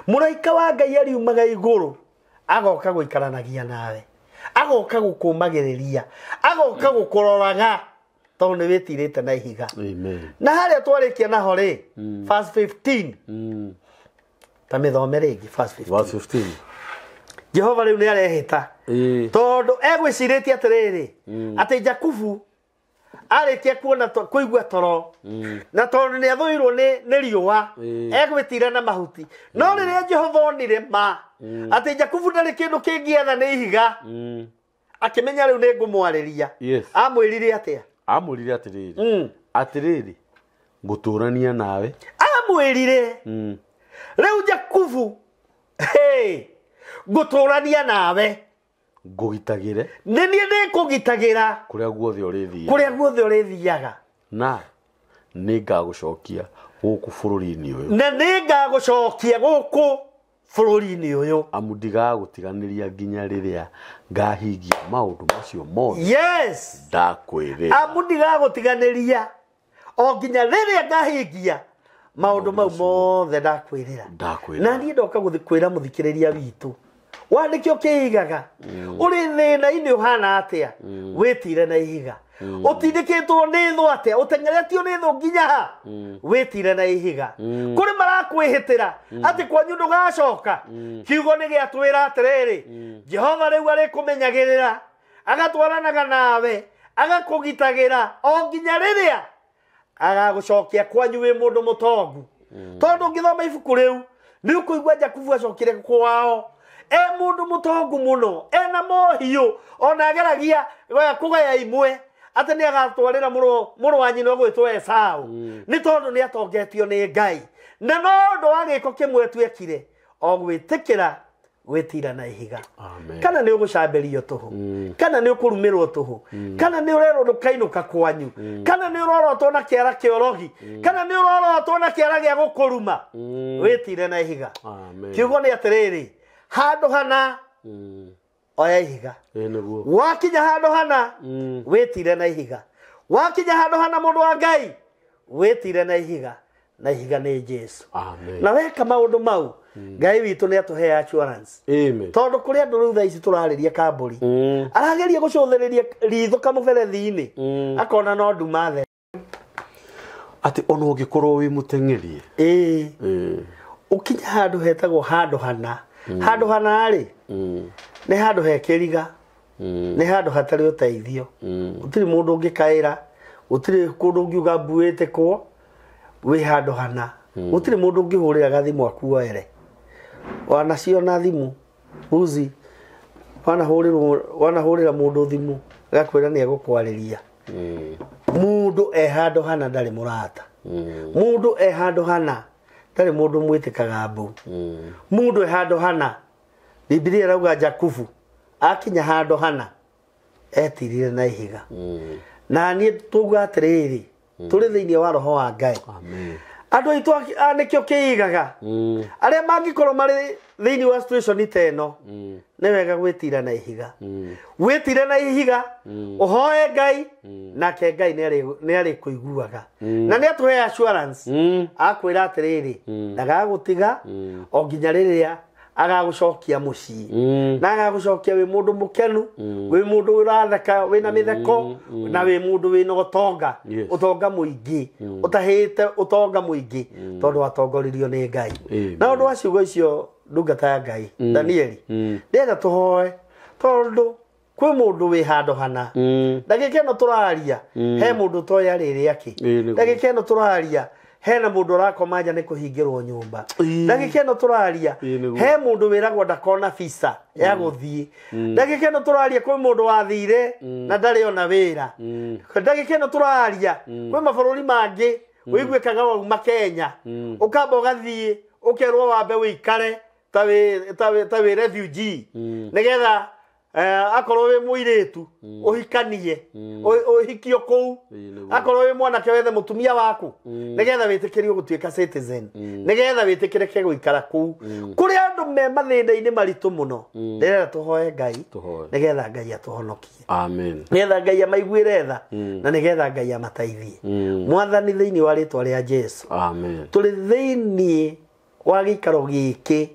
mũraika wa Ngai ariumaga igũrũ agoka gũikaranagia nawe, agoka gũkũmagĩrĩria, agoka gũkũroraga tondũ nĩ wĩtirĩte na ihiga. Amen. Na harĩa twarĩkia naho rĩ, verse 15, ta mĩthome rĩngĩ verse 15. Verse 15. Jehova rĩu nĩ arehĩta tondũ egwĩcirĩtie atĩrĩrĩ atĩ Jakubu arĩkia kuona kũigua toro na tondũ nĩ athũirwo nĩ riũa egwĩtira na mahuti. No rĩrĩa Jehova onire ma atĩ Jakubu ndarĩ kĩndũ kĩngĩetha nĩ ihiga, akĩmenya rĩu nĩ ngũmwarĩria. Amwĩrire atĩa? Amwĩrire atĩrĩrĩ, atĩrĩrĩ ngũtũrania nawe. Amwĩrire rĩu Jakubu, hey, ngũtũrania nawe, ngũgitagĩre, nĩ niĩ ndĩkũgitagĩra kũrĩa guothe ũrĩthiaga, kũrĩa guothe ũrĩthiaga, na nĩngagũcokia gũkũ bũrũri-inĩ ũyũ, na nĩngagũcokia gũkũ bũrũri-inĩ ũyũ, amu ndigagũtiganĩria nginya rĩrĩa ngahingia maũndũ macio mothe. Yes, ndakwĩrĩra, amu ndigagũtiganĩria o nginya rĩrĩa ngahingia maũndũ mau mothe ndakwĩrĩra. Ndakwĩrĩra. Na niĩ ndoka kwĩra mũthikĩrĩria witũ wandĩke ũkĩigaga ũrĩ thĩna-inĩ ũhana atĩa, wĩtire na ihiga, ũtindĩkĩtwo nĩ thũ atĩa, ũteng'eretio nĩ thũ nginya ha, wĩtire na ihiga. Kũrĩ marakwĩhĩtĩra atĩ kwanyu ndũgacoka, kiugo nĩ gĩatwĩra atĩrĩrĩ, Jehova rĩu arĩkũmenyagĩrĩra, agatwaranaga nawe, agakũgitagĩra o nginya rĩrĩa agagũcokia kwanyu wĩ mũndũ mũtongu. Tondũ ũngĩthoma ibuku rĩu nĩ ũkũigua Jakubu acokire kwao e mũndũ mũtongu mũno, ena mohiũ, ona ageragia kũgaya imwe atĩ nĩ agatwarĩra mũrũ wa nyina ũgwĩtwo Esau, nĩ tondũ nĩ atongetio nĩ Ngai. Na no ũndũ wa gĩko kĩmwe twekire, o gwĩtĩkĩra gwĩtira na ihiga. Kana nĩ ũgũcambĩrio tũhũ, kana nĩ ũkũrumĩrwo tũhũ, kana nĩ ũrerwo ndũkainũka kwanyu, kana nĩ ũrorotwo na kĩara kĩa ũrogi, kana nĩ ũrorotwo na kĩara gĩa gũkũruma, wĩtire na ihiga. Kiugo nĩ atĩrĩrĩ, handũ hana oya ihiga, wakinya handũ hana wĩtire na ihiga, wakinya handũ hana mũndũ wa Ngai wĩtire na ihiga, na ihiga nĩ Jesu. Na weka maũndũ mau, Ngai witũ nĩ atũhe assurance. Tondũ kũrĩ andũ rĩu thaa ici tũrarĩria kambũri, arageria gũcũthĩrĩria ritho kamũberethi-inĩ, akona no nduma theri. Atĩ ona ũngĩkorwo wĩ mũteng'erie, ũkinya handũ hetagwo handũ hana. Handũ hana rĩ, nĩ handũ he kĩriga, nĩ handũ hatarĩ ũteithio, gũtirĩ mũndũ ũngĩkaĩra, gũtirĩ kũndũ ũngiuga mbuĩte kwo, wĩ handũ hana, gũtirĩ mũndũ ũngĩhũrĩra gathimũ akuoere. Wanacio na thimũ buzi, wanahũrĩra mũndũ thimũ agakwĩra nĩ egũkwarĩria. Mũndũ e handũ hana ndarĩ mũrata, mũndũ e handũ hana ndarĩ mũndũ mwĩtĩkaga mbu, mũndũ e handũ hana, Bibilia ĩrauga Jakubu akinya handũ hana etirire na ihiga. Na niĩ tuuga atĩrĩrĩ, tũrĩ thĩinĩ wa roho wa Ngai. Andũ aitũ nĩkĩo kĩigaga, arĩa mangĩkorwo marĩ thĩinĩ wa situation ta ĩno, nĩ wega gwĩtira na ihiga. Wĩtire na ihiga, ũhoe Ngai, nake Ngai nĩ arĩkũiguaga. Na nĩ atũhe assurance, akwĩra atĩrĩrĩ, ndagagũtiga o nginya rĩrĩa agagũcokia mũciĩ, na agagũcokia wĩ mũndũ mũkenu, wĩ mũndũ ũratheka, wĩna mĩtheko, na wĩ mũndũ wĩna ũtonga, ũtonga mũingĩ, ũtahĩte ũtonga mũingĩ, tondũ watongoririo nĩ Ngai. Na ũndũ wa ciugo icio ndungata ya Ngai Danieli, ndĩrenda tũhoe, tondũ kwĩ mũndũ wĩ handũ hana. Ndagĩka ĩno tũraria, he mũndũ ũtoĩ arĩrĩ akĩ. Ndagĩka ĩno tũraria, hena mũndũ ũrakoma nja nĩ kũhingĩrwo nyũmba. Ndagĩka ĩno tũraria, he mũndũ wĩragwo ndakona visa ya gũthiĩ. Ndagĩka ĩno tũraria, kwĩ mũndũ wathire na ndarĩ ona wĩra. Ndagĩka ĩno tũraria, kwĩ mabũrũri mangĩ wĩiguĩkaga wauma Kenya, ũkamba ũgathiĩ ũkerwo wambe wĩikare ta wĩ refugee, nĩgetha Akorwo wĩ mũirĩtu ũhikanie ũhikio kũu, akorwo wĩ mwanake wethe mũtumia waku nĩgetha wĩtĩkĩrio gũtuĩka citizen, nĩgetha wĩtĩkĩrĩke gũikara kũu. Kũrĩ andũ me mathĩna-inĩ maritũ mũno, ndĩrenda tũhoe Ngai nĩgetha Ngai atũhonokie. Amen. Nĩgetha Ngai amaiguĩre tha na nĩgetha Ngai amateithie. Mwathani, thĩinĩ wa rĩtwa rĩa Jesu. Amen. Tũrĩ thĩinĩ wa gĩikaro gĩkĩ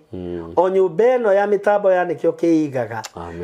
o nyũmba ĩno ya mĩtambo ya nĩkĩo kĩigaga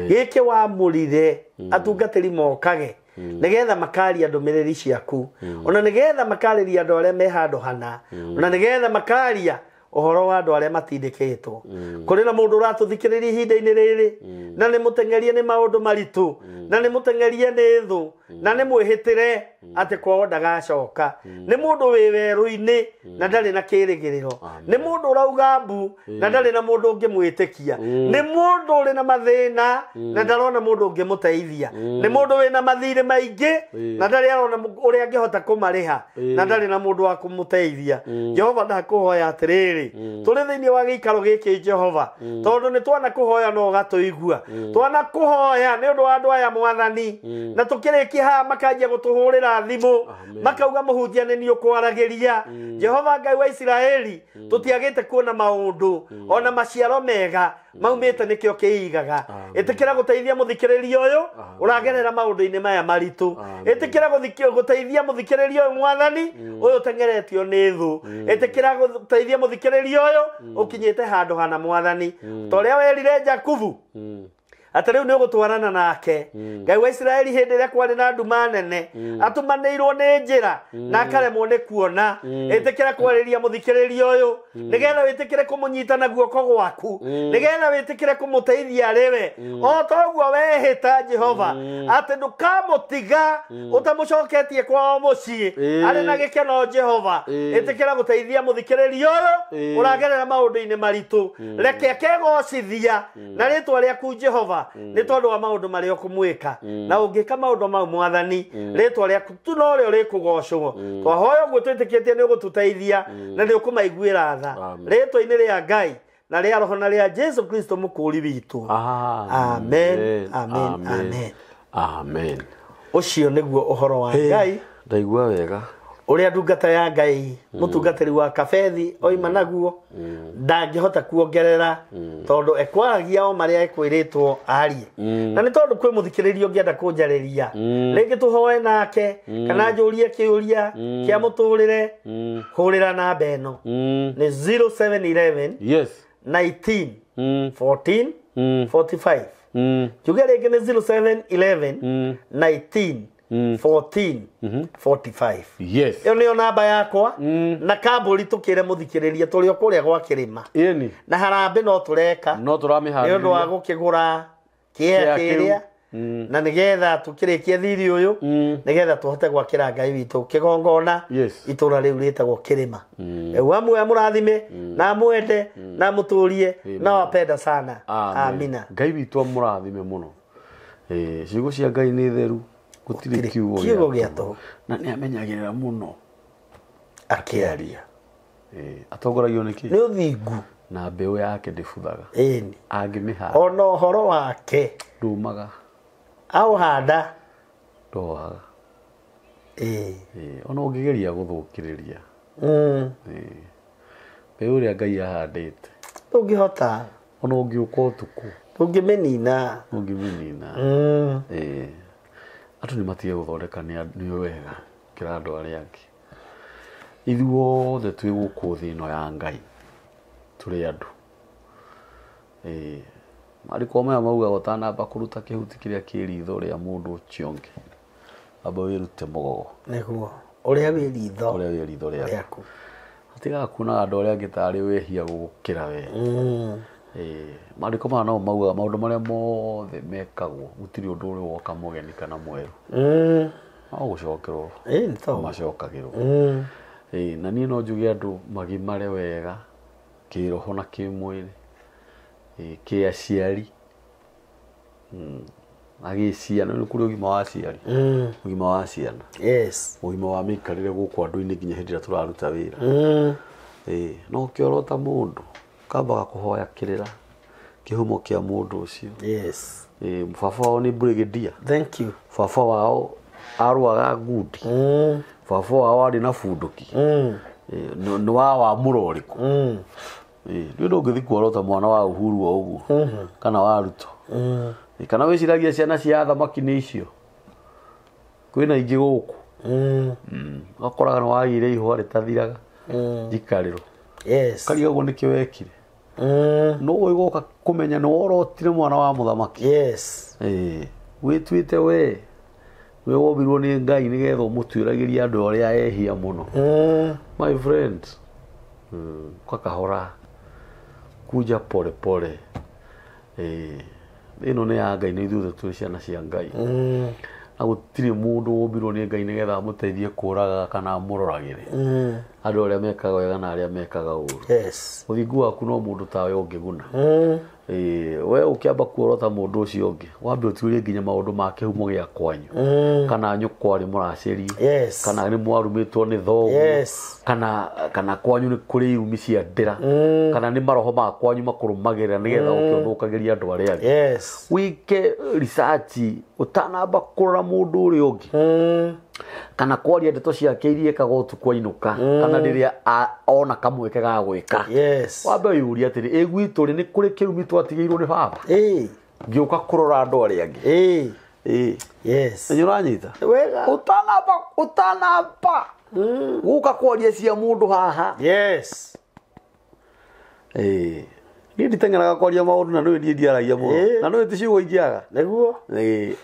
gĩkĩ wamũrire atungatĩri mokage nĩgetha makaria ndũmĩrĩri ciaku, ona nĩgetha makarĩria andũ arĩa me handũ hana, ona nĩgetha makaria ũhoro wa andũ arĩa matindĩkĩtwo. Kũrĩ na mũndũ ũratũthikĩrĩria ihinda-inĩ rĩrĩ na nĩ mũteng'erie nĩ maũndũ maritũ, na nĩ mũteng'erie nĩ thũ, na nĩ mwĩhĩtĩre atĩ kwao ndagacoka. Nĩ mũndũ wĩ werũ-inĩ na ndarĩ na kĩrĩgĩrĩro, nĩ mũndũ ũrauga mbu na ndarĩ na mũndũ ũngĩmwĩtĩkia, nĩ mũndũ ũrĩ na mathĩna na ndarona mũndũ ũngĩmũteithia, nĩ mũndũ wĩna mathirĩ maingĩ na ndarĩ arona ũrĩa angĩhota kũmarĩha na ndarĩ na mũndũ wa kũmũteithia. Jehova, ndakũhoya atĩrĩrĩ, tũrĩ thĩinĩ wa gĩikaro gĩkĩ Jehova, tondũ nĩ twana kũhoya no ũgatũigua, twana kũhoya nĩ ũndũ wa andũ aya Mwathani, na tũkĩrĩkia haha makanjia gũtũhũrĩra thimũ makauga mũhunjia nĩ niĩ ũkwaragĩria. Jehova Ngai wa Isiraeli, tũtiagĩte kuona maũndũ ona maciaro mega maumĩte nĩkĩo kĩigaga. Ĩtĩkĩra gũteithia mũthikĩrĩria ũyũ ũragerera maũndũ-inĩ maya maritũ, ĩtĩkĩra gũteithia mũthikĩrĩria ũyũ Mwathani ũyũ ũteng'eretio nĩ thũ, ĩtĩkĩra gũteithia mũthikĩrĩria ũyũ ũkinyĩte handũ hana Mwathani, ta ũrĩa werire Jakubu atĩ rĩu nĩ ũgũtwarana nake. Ngai wa Isiraeli, hĩndĩ ĩrĩa kwarĩ na nduma nene, atũmanĩirwo nĩ njĩra na akaremwo nĩ kuona, ĩtĩkĩra kwarĩria mũthikĩrĩria ũyũ nĩgetha wĩtĩkĩre kũmũnyita na guoko gwaku, nĩgetha wĩtĩkĩre kũmũteithia rĩwe o toguo wehĩta Jehova atĩ ndũkamũtiga ũtamũcoketie kwao mũciĩ arĩ na gĩkeno. Jehova, ĩtĩkĩra gũteithia mũthikĩrĩria ũyũ ũragerera maũndũ-inĩ maritũ, reke akegocithia na rĩtwa rĩaku Jehova nĩ tondũ wa maũndũ marĩa ũkũmwĩka, na ũngĩka maũndũ mau Mwathani, rĩtwa rĩaku tu norĩo rĩkũgocwo. Twahoya ũguo twĩtĩkĩtie nĩ ũgũtũteithia na nĩ ũkũmaiguĩra tha, rĩtwa-inĩ rĩa Ngai na rĩa Roho na rĩa Jesu Kristo mũkũũri witũ. Amen, amen, amen. Amen. Ũcio nĩguo ũhoro wa Ngai. Ndaigua wega ũrĩa ndungata ya Ngai mũtungatĩri wa Kabethi oima naguo, ndangĩhota kuongerera tondũ ekwaragia o marĩa ekwĩrĩtwo arie, na nĩ tondũ kwĩ mũthikĩrĩria ũngĩenda kũnjarĩria rĩngĩ tũhoe nake kana njũrie kĩũria kĩa mũtũrĩre, hũrĩra namba ĩno nĩ 0711 yes 19 14 45. Njuge rĩngĩ nĩ 0711 19 14 45. Yes. Ĩyo nĩyo namba yakwa na kambũri tũkĩre mũthikĩrĩria tũrĩ o kũrĩa gwa kĩrĩma Ĩni. na harambĩ no tũreka No tũramĩharĩria nĩ ũndũ wa gũkĩgũra kĩea Kĩea kĩu. kĩrĩa na nĩgetha tũkĩrĩkie thiri ũyũ nĩgetha tũhote gwakĩra Ngai witũ kĩgongona Yes. itũra rĩu rĩtagwo kĩrĩma. Rĩu amwe amũrathime na amwende na amũtũrie na wapenda sana. Amina. Ngai witũ amũrathime mũno. Ciugo cia Ngai nĩ theru, gũtirĩ kiugo kiugo gĩa tũhũ. Na nĩ amenyagĩrĩra mũno akĩaria. Atongoragio nĩ kĩ? Nĩ ũthingu. Na mbeũ yake ndĩbuthaga. Ĩni. Angĩmĩhanda ona ũhoro wake ndũmaga, aũhanda ndũhohaga. Ĩĩ. Ona ũngĩgeria gũthũkĩrĩria mbeũ ĩrĩa Ngai ahandĩte ndũngĩhota, ona ũngĩũka ũtukũ ndũngĩmĩnina. Ũngĩmĩnina. Andũ nĩ matige gũthondeka nĩ wega gũkĩra andũ arĩa angĩ. Ithuothe twĩ gũkũ thĩ ĩno ya Ngai tũrĩ andũ. Mariko maya maugaga ũtanamba kũruta kĩhuti kĩrĩa kĩ ritho rĩa mũndũ ũcio ũngĩ, amba wĩrute mũgogo nĩguo ũrĩa wĩ ritho ũrĩa wĩ ritho rĩaku. Rĩaku. Tigaga kuonaga andũ arĩa angĩ tarĩ wĩhia gũgũkĩra we. Maandĩko maya no maugaga maũndũ marĩa mothe mekagwo gũtirĩ ũndũ ũrĩ woka mũgeni kana mwerũ. No gũcokerwo Ĩĩ, nĩ tondũ. macokagĩrwo. Na niĩ no njuge andũ magimare wega kĩroho na kĩmwĩrĩ, kĩaciari na gĩciana. Nĩ kũrĩ ũgima wa aciari, ũgima wa ciana, Yes. ũgima wa mĩikarĩre gũkũ andũ-inĩ nginya hĩndĩ ĩrĩa tũraruta wĩra. No ũkĩorota mũndũ ũkambaga kũhoya kĩrĩra kĩhumo kĩa mũndũ ũcio. Yes. Baba wao nĩ brigadier. Thank you. Baba wao arũaga ngundi. Baba wao arĩ na bunduki. Nĩ wa mũro ũrĩkũ? Nĩ ũndũ ũngĩthiĩ kuorota mwana wa Uhuru o ũguo kana wa Ruto. Kana wĩciragia ciana cia athamaki nĩ icio. Kwĩna ingĩ gũkũ. Ũgakoraga nĩ wagĩire ihũa rĩtathiraga njikarĩro. Yes. Ũkarigagwo nĩkĩ wekire. No ũgĩgoka kũmenya nĩ worotire mwana wa mũthamaki. Yes. Wĩtuĩte we we wombirwo nĩ Ngai nĩgetha ũmũtuĩragĩrie andũ arĩa ehia mũno. My friend, kwa kahora kuja pole pole. Ĩno nĩ ya Ngai, nĩ ithuothe tũrĩ ciana cia Ngai. Na gũtirĩ mũndũ wombirwo nĩ Ngai nĩgetha amũteithie kũraga kana amũroragĩre. Andũ arĩa mekaga wega na arĩa mekaga ũru. Yes. Ũthingu waku no mũndũ tawe ũngĩguna. We ũkĩamba kuorota mũndũ ũcio ũngĩ, wambe ũtuĩrie nginya maũndũ ma kĩhumo gĩa kwanyu. Kana nyũkwa nĩ mũracerie. Yes. Kana nĩ mwarumĩtwo nĩ thoguo. Yes. Kana kwanyu nĩ kũrĩ irumi cia ndĩra. Kana nĩ maroho ma kwanyu makũrũmagĩrĩra nĩgetha ũke ũthũkagĩrie andũ arĩa angĩ. Yes. Wĩke research ũtanamba kũrora mũndũ ũrĩa ũngĩ. Kana kwaria ndeto ciake iria ekaga ũtukũ ainũka, kana rĩrĩa ona kamweke ga gwĩka. Yes. Wambe wĩyũrie atĩrĩ, ĩ gwitũ rĩ nĩ kũrĩ kĩrumi twatigĩirwo nĩ baba? Ngĩũka kũrora andũ arĩa angĩ. Yes. Nĩ ũranyita? Wega. Ũtanamba gũka kwaria cia mũndũ haha. Yes. Niĩ nditeng'eraga kwaria maũndũ na nĩwe niĩ ndiaragia mũno. Na nĩwe ti ciugo ingĩaga. Nĩguo.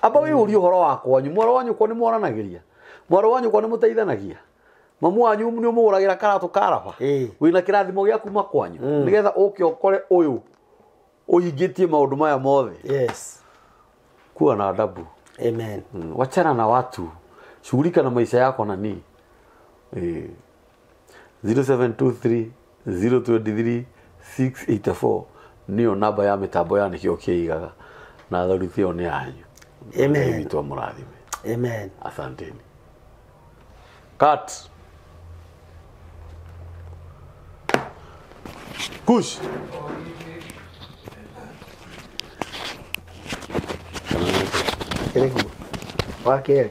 Amba wĩyũrie ũhoro wa kwanyu. Mwarĩ wa nyũkwa nĩ mwaranagĩria. Mwarĩ wa nyũkwa nĩ mũteithanagia. Mamu wanyu nĩ ũmũgũragĩra karatũ karaba. Wĩna kĩrathimo gĩa kuma kwanyu. Nĩgetha ũke ũkore ũyũ ũhingĩtie maũndũ maya mothe. Yes. Kuwa na adabu. Amen. Wachana na watu. Shughulika na maisha yako na nini. 0723 023 684 niyo namba ya mitambo ya Nĩkĩo Kĩigaga na thauti ĩyo nĩ yanyu. Amen. Ngai witũ amũrathime. Amen. Asanteni. Cut. Kush. Wa kerĩ.